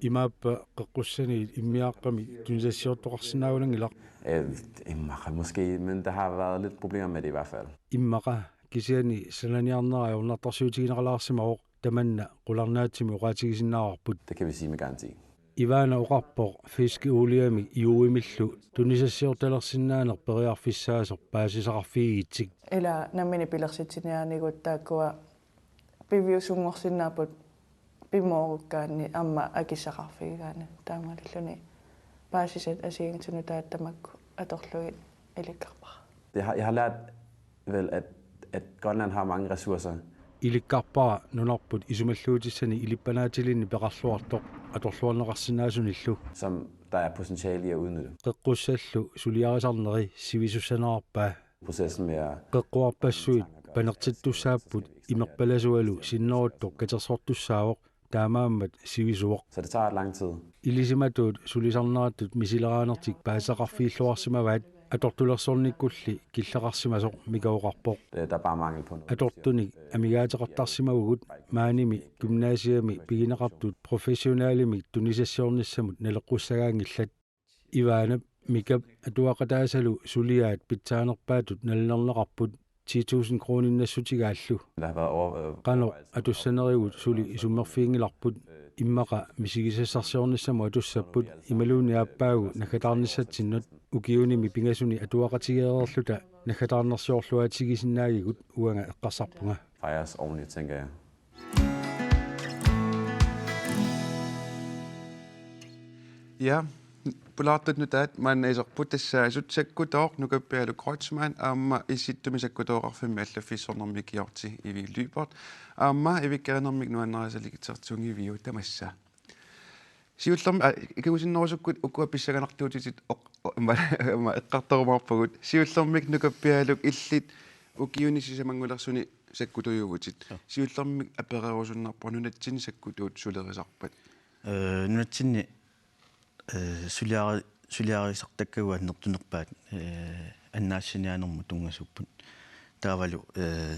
Imaappa qeqqussaniit immiaaqqamik tunisassiortoqarsinnaanngilaq? Øh, immaqa måske, men der har været lidt problemer med det i hvert fald. Immaqa, kisianni sananiarnera ajornartorsiutigineqalaarsimavoq, tamanna qularnaatsumik oqaatigisinnaavarput. Det kan vi sige med garanti. Ivana oqarpoq fiskeuliamik juuimillu tunisassiortalersinnaaneq periarfissaasoq paasisaqarfigigitsik. Ila nammineq pilersitsiniarnigut taakkua piviusunngorsinnaapput pimoorukkaanni aamma akissaqarfigigaanni, taamaalilluni paasisat assigiinngitsunik taakku tamakku atorlugit ilikkarpara. Jeg har, jeg har lært vel, at, at Grønland har mange ressourcer. Ilikkarpara nunarput isumalluutissani ilippanaatilinnik peqarluartoq atorluarneqarsinnaasunillu. Som der er potentiale i at udnytte. Qeqqussallu suliarisarneri sivisussanerarpaa. Processen med at Qeqquarpassuit panertittussaapput, imerpalasualu sinneruttoq katersortussaavoq, taamaammat sivisuoq. Så det tager lang tid. Ilisimatuut sulisarneratut misileraanertik paasisaqarfigilluarsimavaat, atortulersornikkulli killeqarsimasoq, Mika oqarpoq. Det, der er bare mangel på noget. Atortunik amigaateqartarsimavugut, maanimi gymnasiami pigineqartut professionalimik tunisassiornissamut naleqqussagaanngillat. Ivanap Mikap atuaqataasalu suliaat pitsaanerpaatut nalilerneqarput ti tusind kroninnassutigaarlu. Der har været over, øh, Qanoq atussanerigut suli isummerfiginngilarput, immaqa misigisassarsiornissamut atussapput, imaluunniit aappaagu naggataarnissatsinnut. Ukiunimi pingasuni atuaqatigeereerluta naggataarnersiorluaatigisinnaagigut, uanga eqqarsarpunga. Fejres ordentligt, tænker jeg. Ja, Pulaartut nutaat maanna iserput tassaasut sakkutooq Nukappialuk Kreutzmann aamma Issittumi sakkutooqarfimmi allaffissornermi ikiorti Ivi Lyberth aamma ivikkarinermik nuannarisalersortuunngilaq tamassa. Siullermik, aa, kingusinnerusukkut ukua pissanganartuutitit oq-, o-, ma-, ma-, eqqartorumaarpagut. Siullermik Nukappialuk illit ukiuni sisamanngulersuni sakkutuuvutit. Joo. Siullermik apereerusunnarpoq nunatsinni sakkutuut sulerisarpat. Ee, nunatsinni, ee, suliari-, suliarisartakkagut annertunerpaat, ee, annaassiniaanermut tunngasuupput. Taavalu, ee,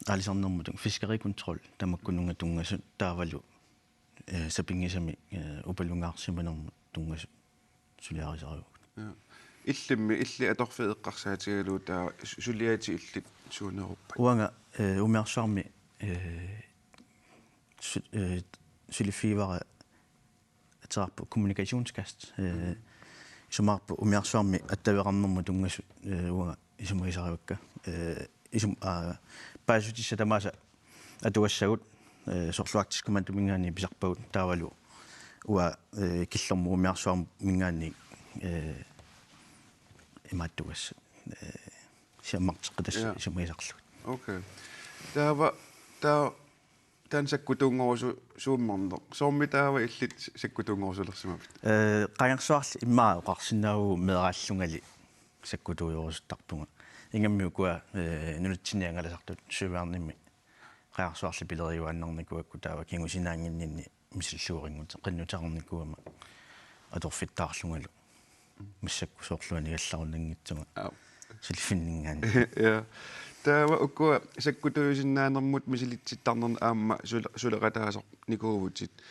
aalisarnermut tung-, fiskerikontrol tamakkununnga tunngasut, taavalu, ee, sapinngisamik, ee, upalungaarsimanermut tunngasut suliarisarivagut. Ja. Illimmi, illit atorfiit eqqarsaatigalugu taava su-, suliaatit illit suuneruppat? Uanga, ee, umiarsuarmi, ee, su-, ee, suliffigivara ateqarpoq kommunikationskast. Ee, isumaqarpoq umiarsuarmi attaveqarnermut tunngasut, ee, uanga isumagisarivakka. Ee, isum-, aa, paasissutissat tamaasa atugassagut, ee, soorlu Arktisk Kommandominngaanniit pisarpagut, taavalu uanga, ee, killormut umiarsuarminngaanniit, ee, imaattugassat, ee, siammarteqqitassat. Ja. Isumagisarlugit. Okay. Taava, taava taanna sakkutuunngorusu-, suummerneq. Soormi taava illit sakkutuunngorusulersimavit? Ee, qangarsuarli immaqa oqarsinnaavugut meeraallungali sakkutuujorusuttarpunga. Ingammik ukua, ee, nunatsinni angalasartut søværnimi qangarsuarli pileriuaannarnikuugakku taava kingusinaannginninni misillugu qinnuteqarnikuugama atorfittaarlungalu. Massakkut soorlu anigallarunanngitsunga. Aap. Suliffimminngaanniit. Ja. Taava ukua sakkutuujusinnaanermut misilitsittarnerni aamma sule-, suleqataasarnikuuvutit.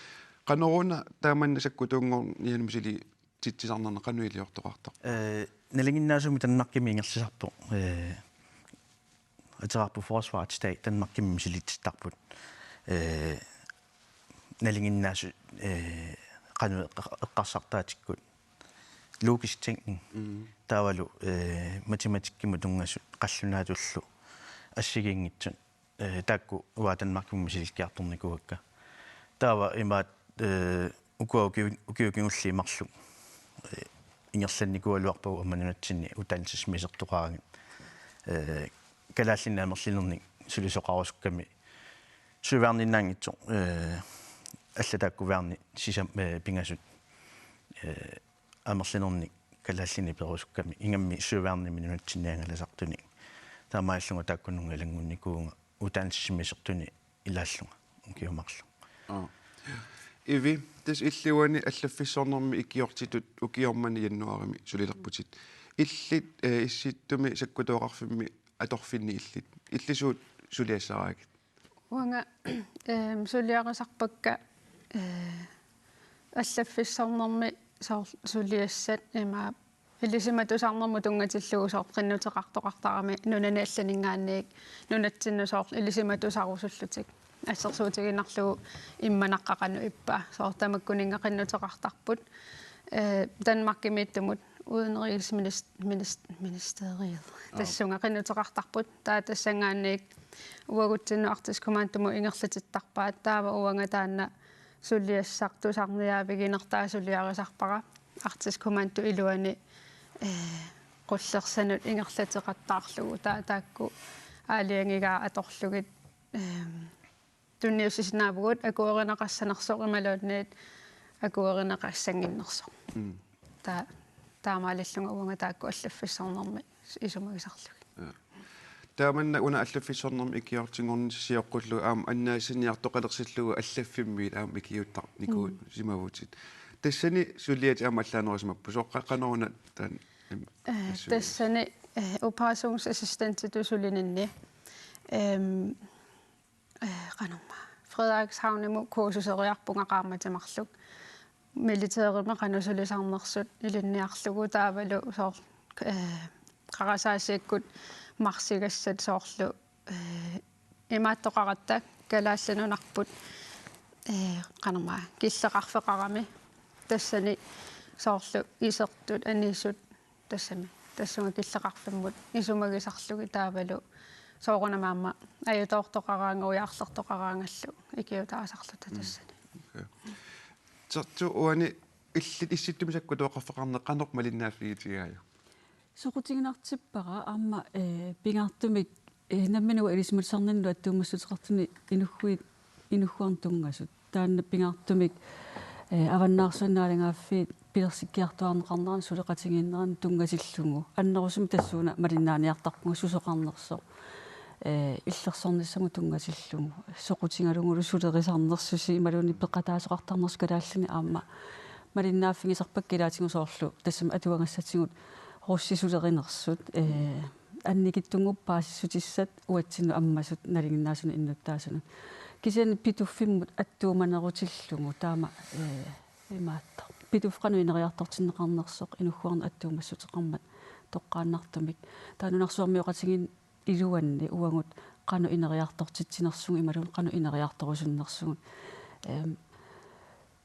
Qanoruna taamanna sakkutuunngornianut misili- titsisarnerni qanoq iliortoqartarpa? Ee, nalinginnaasumik Danmarkimi ingerlasarpoq. Ee, ateqarpoq Forsvarets Dag, Danmarkimi misilitsittarput. Ee, nalinginnaasut, ee, qanoq eqqa-, eqqarsartaatikkut. Logisk tænkning. Mm. Taavalu, ee, matematikkimut tunngasut qallunaatullu assigiinngitsut. Ee, taakku uanga Danmarkimut misilikkiartornikuuakka. Taava imaat, ee, ukua ukiu-, ukiut kingulliit marluk, ee, ingerlannikuugaluarpagut aamma nunatsinni uddannelsesmæssigt isertoqaraangat. Ee, kalaallinik amerlinernik sulisoqarusukkami søværninnaanngitsoq, eh, allataakkuværni sisam-, eh, pingasut, eh, amerlanernik kalaallinik peerusukkami ingammik søværnimik nunatsinni angalasartunik. Taamaallunga taakkununnga ilanngunnikuuvunga uddannelsesimisortuni ilaallunga ukioq marluk. Aa. Ivi, tassa illit uani allaffissornermi ikiortitut ukioq manna januaarimi sulilerputit. Illit, eh, Issittumi sakkutooqarfimmi atorfinni illit. Illit suut suliassaraakit? Uanga, ehm, suliarisarpakka, eh, allaffissornermi soorlu suliassat ima ilisimatusarnermut tunngatillugu soorlu qinnuteqartoqartarami nunani allaninngaanniit nunatsinnut soorlu ilisimatusarusullutik. Assersuutigiinnarlugu immaqa qanoq ippa. Soorlu tamakkuninnga qinnuteqartarput, eh, Danmarkimiittumut udenrigsminist-, minist-, ministeriet. Aa. Tassunga qinnuteqartarput. Taava tassanngaanniit uagutsinnut Arktisk Kommandomut ingerlatittarpaat. Taava uanga taanna suliassaq tusarniaaviginertaa suliarisarpara Arktisk Kommando iluani, eh, qullersanut ingerlateqattaarlugu. Taa-, taakku aalajangigaat atorlugit, ehm, tunniussisinnaavugut akuerineqassanersoq imaluunniit akuerineqassannginnersoq. Mm. Taa-, taamaalillunga uanga taakku allaffissornermi isumagisarlugit. Ja. Taamanna una allaffissornermi ikiortinngornissaq sioqqullugu aamma annaassiniartoqalersillugu allaffimmiit aamma ikiuuttarnikuusimavutit. Mm. Tassani suliatit aamma allaanerisimapput. Soorlu qa-, qanoruna taanna, em, eh, assut? Tassani, eh, operationsassistentitut sulininni. Em, eh, qanormaa. Frederikshavnimut kursuseriarpunga qaammatit marluk. Militærimi qanoq sulisarnersut ilinniarlugu taavalu soorlu, eh, qarasaasiakkut marsigassat soorlu, eh, imaattoqaratta Kalaallit Nunarput, eh, qanormaa killeqarfeqarami tassani soorlu isertut anisut tassami. Tassunga killeqarfimmut isumagisarlugit taavalu soorunami aamma ajutoortoqaraangat ujaarlertoqaraangallu ikiutaasarluta. Mm. Tassani. Okay. Terttu uani illit Issittumi sakkutooqarfeqarneq qanoq malinnaaffigitigaajak? Soqutiginartippara aamma, eh, pingaartumik, eh, nammineq ilisimatusarninni attuumassuteqartuni inugguit inugguarnut tunngasut. Taanna pingaartumik, eh, Avannaarsuarmi naalagaaffiit pilersikkiartuaarneqarneranut suleqatigiinneranut tunngatillugu. Annerusumik tassuuna malinnaaniartarpunga susoqarnersoq, eh, illersornissamut tunngatillugu. Soqutigalugulu sulerisarnersusi imaluunniit peqataasoqartarnersusi kalaallinik aamma malinnaaffigisarpakka ilaatigut soorlu tassami atuagassatigut russit sulerinersut, eh, annikitsunnguupput paasissutissat uatsinnut ammasut nalinginnaasunik innuttaasunut. Kisianni Pituffimmut attuumanerutillugu taama, eh, imaattoq. Pituffik qanoq ineriartortinneqarnersoq inugguarnut attuumassuteqarmat toqqaannartumik. Taava nunarsuarmioqatigiinni iluanni uagut qanoq ineriartortitsinersugut imaluunniit qanoq ineriartorusunnersugut. Ehm,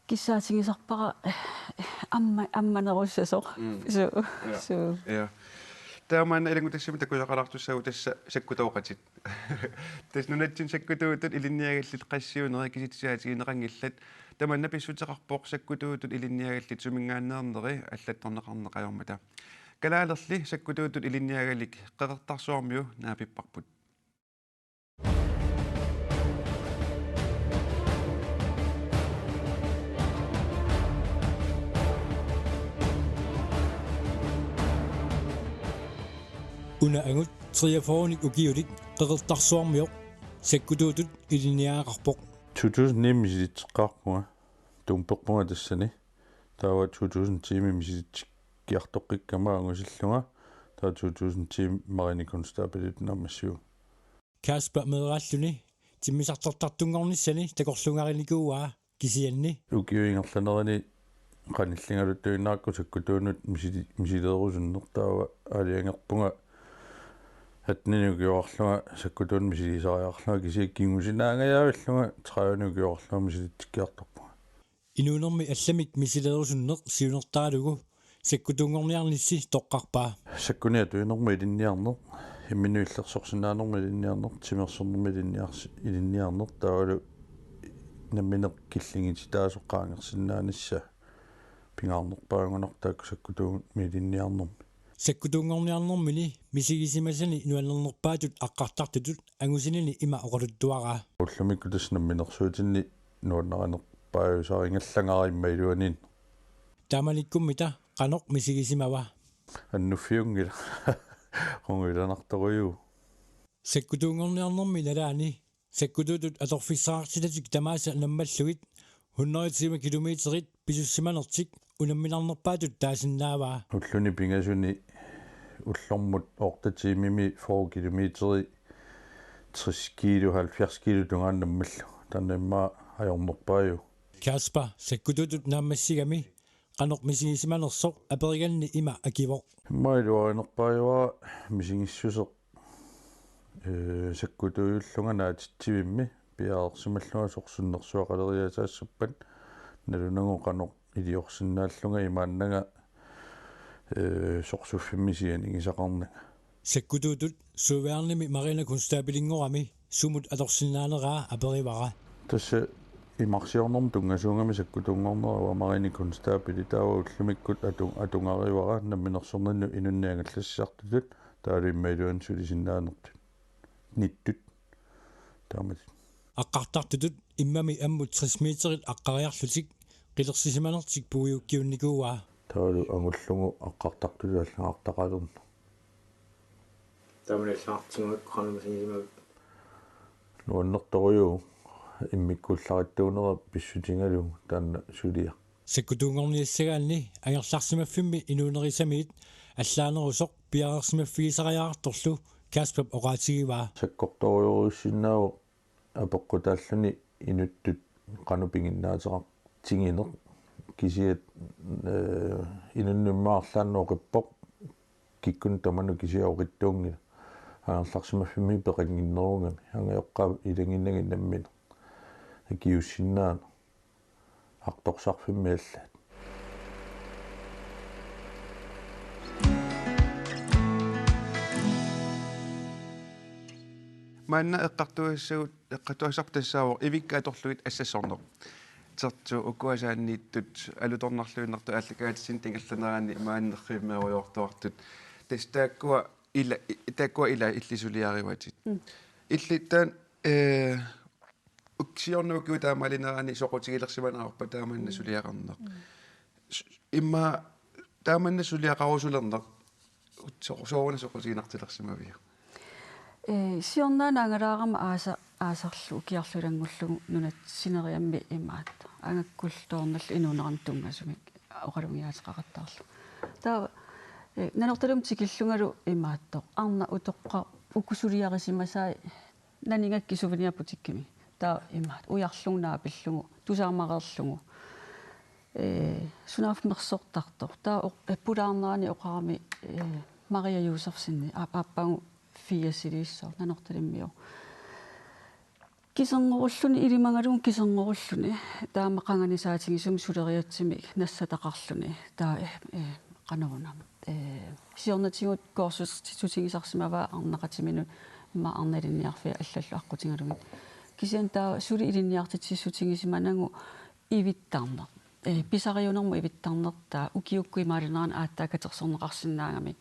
kissaatigisarpara amma-, ammanerussasoq. Mm. Suu, ja, suu. Ja. Taamaanna ilanngutassiami takusaqalaartussaagut tassa sakkutooqatit. Tassa nunatsinni sakkutuutut ilinniagallit qassiuneri kisitsisaatigineqanngillat. Tamanna pissuteqarpoq sakkutuutut ilinniagallit suminngaanneerneri allattorneqarneq ajormata. Kalaalerli sakkutuutut ilinniagalik Qeqertarsuarmiu naapipparput. Una angut treogfyrrenik ukiulik Qeqertarsuarmioq sakkutuutut ilinniagaqarpoq. To tusind ni misilitseqqaarpunga, tumperpunga tassani. Taava to tusind ti misilitsikkiartoqqikkama angusillunga, taava to tusind ti marini konstabelitut naammassivugut. Kasper meeraalluni timmisartortartunngornissani takorluugarinikuuaa kisianni. Ukiup ingerlanerani qanilligaluttuinnarakku sakkutuunut misili-, misileerusunneq, taava aalajangerpunga atteninik ukioqarlunga sakkutuunut misiliisariaqarlunga kisianni kingusinaangajaavillunga tredivenik ukioqarlunga misilitsikkiartorpunga. Inuunermi allamik misileerusunneq siunertaralugu sakkutuunngorniarnissi toqqarpaa. Sakkunik atuinermut ilinniarneq, imminut illersorsinnaanermut ilinniarneq, timersornermut ilinniars-, ilinniarneq, taavalu nammineq killigititaasoq qaangersinnaanissaq pingaarnerpaagunarpoq taakku sakkutuumik ilinniarnermi. Sakkutuunngorniarnermini misigisimasani nuannernerpaatut aqqartartutut angusinini ima oqaluttuaraa. Ullumikkut tassa namminersuutinni nuannarinerpaajusarinngallangara immaqa iluaniinneq. Taamanikkummita qanoq misigisimava? Annuffiunngilaq. Qunguilanartoruju. Sakkutuunngorniarnermi nalaani sakkutuutut atorfissaqartitatik tamaasa nammallugit hundrede og tyve kilometerit pisussimanertik unamminarnerpaatut taasinnaavaa. Ulluni pingasuni ullormut otte timimi fyrre kilometeri tres kilo, halvfjerds kilo tungaanut nammallugu. Taanna immaqa ajornerpaajuvoq. Kasper sakkutuutut naammassigami qanoq misigisimanersoq aperiganni ima akivoq. Immaqa iluarinerpaajuvoq misigissuseq, ee, sakkutuujullunga naatitsivimmi piareersimallunga sorsunnersuaqaleriaasaassappat nalunagu qanoq iliorsinnaallunga imaannanga, ee, sorsuffimmi sianigisaqarnanga. Sakkutuutut Søværnemi marinekonstablinngorami sumut atorsinnaaneraa aperivara. Tassa imarsiornermut tunngasuugami sakkutuunngornera uanga marinekonstabli, taava ullumikkut atu-, atugarivara namminersorninnut inunnik angallassisartutut taavalu immaqa iluani sulisinnaanertut. Nittut. Taamatut. Aqqartartutut immami ammut tres meterit aqqariarlutik qilersisimanertik puigukiunnikuuaa. Taavalu angullugu aqqartartutut allagartaqalerneq. Taamani allagartitsigalugu qanoq misigisimavit? Nuannertorujuuvoq, immikkuullarissuunera pissutigalugu taanna suliaq. Sakkutuunngorniassagaanni angerlarsimaffimmi inuunerisamiit allaanerusoq piareersimaffigisariaqartorlu Kasperip oqaatigivaa. Sakkortorujorujussuusinnaavoq apeqqutaalluni inuttut qanoq piginnaateqartigineq, kisianni, ee, inunnut immaqa arlaannut oqippoq kikkunnut tamanut kisianni oqitsuunngilaq. Angerlarsimaffimmi peqannginnerugami, angajoqqaat ilaginnagit nammineq akiuussinnaaneq artorsarfimmi allaat. Maanna eqqartugassagut, eqqartugassarput tassaavoq ivikka atorlugit assassorneq. Tertut ukua saanniittut alutornarluinnartut aallakaatitsinnut ingerlanerani maani nerrivimmeerujoortuartut. Tassa taakkua ila, i-, taakkua ila illit suliarivatit. Mm. Illit taanna, ee, uk-, siorna ukiut taamaalinerani soqutigilersimanerpa taamanna suliaqarneq? Mm. S-, immaqa taamanna suliaqarusulerneq so-, sooruna soqutiginartilersimaviuk? Ee, siornaana angalaarama aasa-, aasarlu ukiarlu ilanngullugu nunatsineriammi imaattoq. Angakkullu toornallu inuunerannut tunngasumik oqalugiaateqaqattaarlugu. Taava, ee, Nanortalimmi tikillungalu imaattoq. Arnaq utoqqaq uku suliarisimasai nanigakkit souvenirbutikkimi. Taava imaattoq ujarlugu naapillugu, tusaamareerlugu. Ee, sunaaffa mersortartoq. Taava oq-, ee, pulaarnerani oqarami, ee, Maria Josefsen, aap-, aappaagu firsiliissaaq, Nanortalimmiu. Kiserngorulluni, ilimagalugu kiserngorulluni. Taama qanganisaatigisumik suleriatsimik nassataqarluni. Taava, ee, ee, qanoruna. Ee, siornatigut kursusissutigisarsimavaa arnaqatiminut immaqa arnat ilinniarfiat allallu aqqutigalugit. Kisianni taava suli ilinniartitsissutigisimanagit ivittarneq. Ee, pisariunermut ivittarneq taava ukiukkut imaalinerani aatsaat katersorneqarsinnaagamik.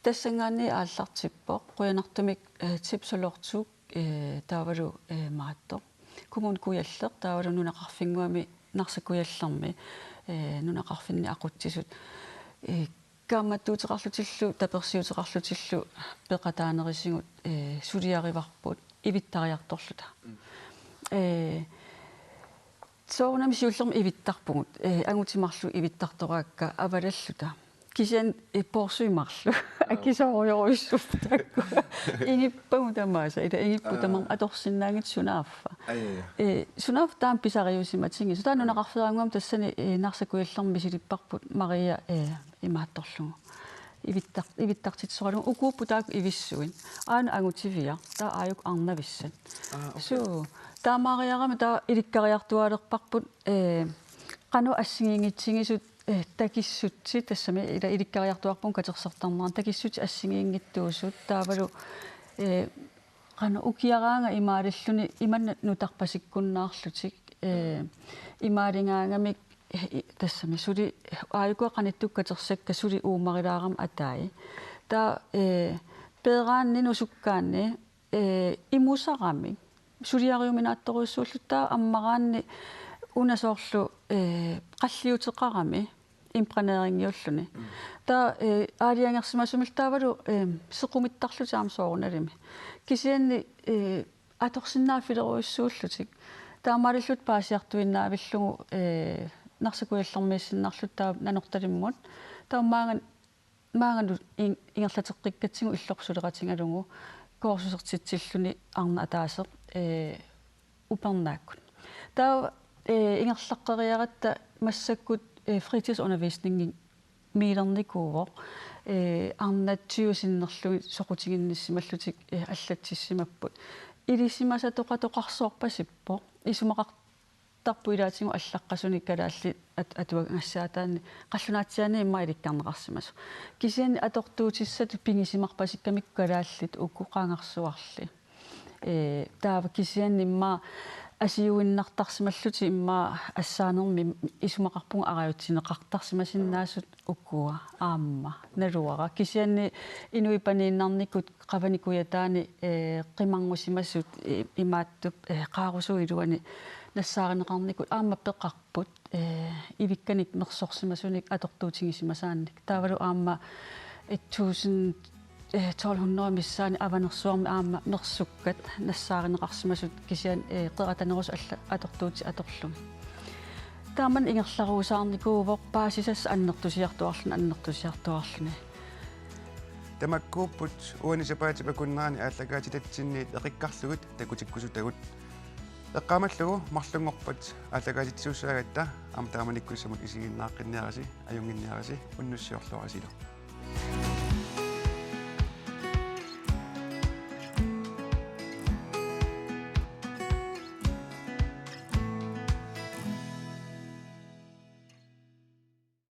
Tassanngaanniit aallartippoq, qujanartumik, ee, Tip Solortsuq, ee, taavalu, ee, imaattoq. Kommune Kujalleq, taavalu nunaqarfinnguami Narsaq Kujallermi, ee, nunaqarfinni aqutsisut, ee, kaammattuuteqarlutillu, tapersiuteqarlutillu peqataanerisigut, ee, suliarivarput ivittariartorluta. Mm. Ee, soorunami siullermik ivittarpugut, ee, angutit marluk ivittartoraakka avalalluta. Kisianni, ee, poorsuit marluk. Aa. Akisoorujorujussuupput taakku. Ingippagut tamaasa, ila ingippagut. Aa. Tamarmik atorsinnaanngitsut sunaaffa. Aa, ja, ja. Ee, sunaaffa taama pisariusimatigisoq. Taava nunaqarfeerannguami tassani, ee, Narsaq Kujallermi misilipparput Maria, ee, imaattorlugu. Ivittar-, ivittartitsisoralugu ukuupput taakku ivissuit. Aana angutiviaq, taava aajuku arnavissat. Aa, okay. Suu, taamaariarami taava ilikkariartuaalerparput, ee, qanoq assigiinngitsigisut, ee, takissutsit, tassami ila ilikkariartuaarpugut katersortarnerani, takissutsit assigiinngitsuusut, taavalu, ee, qanoq ukiaraangat imaalilluni imannak nutarpasikkunnaarlutik, ee, imaaligaangamik eh, i-, tassami suli aajuku qanittukkut katersakka suli uumarilaarami atai. Taava, eh, peeraanni nusukkaanni, eh, imusaramik. Suliariuminaattorujussuullutik taava ammaraanni una soorlu, eh, qalliuteqarami imprægneringiulluni. Taava, eh, aalajangersimasumillu taavalu, eh, sequmittarlutik aamma soorunalimi. Kisianni, eh, atorsinnaaffilerujussuullutik. Taamaalillutik paasiartuinnaavillugu, eh, Narsaq Kujallermiissinnarlutik taava Nanortalimmut. Taava maanga-, maanganut in-, ingerlateqqikkatsigu illoqarfiit suleqatigalugu kursusertitsilluni arnaq ataaseq, eh, upernaakkut. Taava, eh, ingerlaqqeriaratta massakkut, eh, fritidsundervisningimiilernikuuvoq, eh, arnat tyve sinnerlugit soqutiginnissimallutik, eh, allatsissimapput. Ilisimasatoqatoqarsoorpasippoq. Isumaqartarpoq ilaatigut allaqqasunik kalaallit at-, atuagassaataanni qallunaatsiaanni immaqa ilikkarneqarsimasoq. Kisianni atortuutissatut pigisimarpasikkamikku kalaallit uku qangarsuarli. Eh, taava kisianni immaqa asiuinnartarsimallutik immaqa assaanermi isumaqarpunga arajutsineqartarsimasinnaasut ukua aamma naluara. Kisianni inuit paniinnarnikut Qavani Kujataani, eh, qimarngusimasut, eh, imaattup, eh, qaarusuup iluani nassaarineqarnikut aamma peqarput, eh, ivikkanik mersorsimasunik atortuutigisimasaannik. Taavalu aamma et tusind, eh, tolv hundrede missaani Avanersuarmi aamma mersukkat nassaarineqarsimasut kisianni, eh, qeratanerusut alla atortuutit atorlugit. Taamani ingerlaruusaarnikuuvoq paasisassaq annertusiartuaarluni, annertusiartuaarluni. Tamakkuupput uani sapaatip akunnerani aallakaatitatsinniit eqikkarlugit takutikkusutagut. Eqqaamallugu marlunngorpat aallakaatitsisuussaagatta aamma taamanikkussamut isiginnaaqqinniarisi, ajunnginniarisi, unnussiorluarisilu.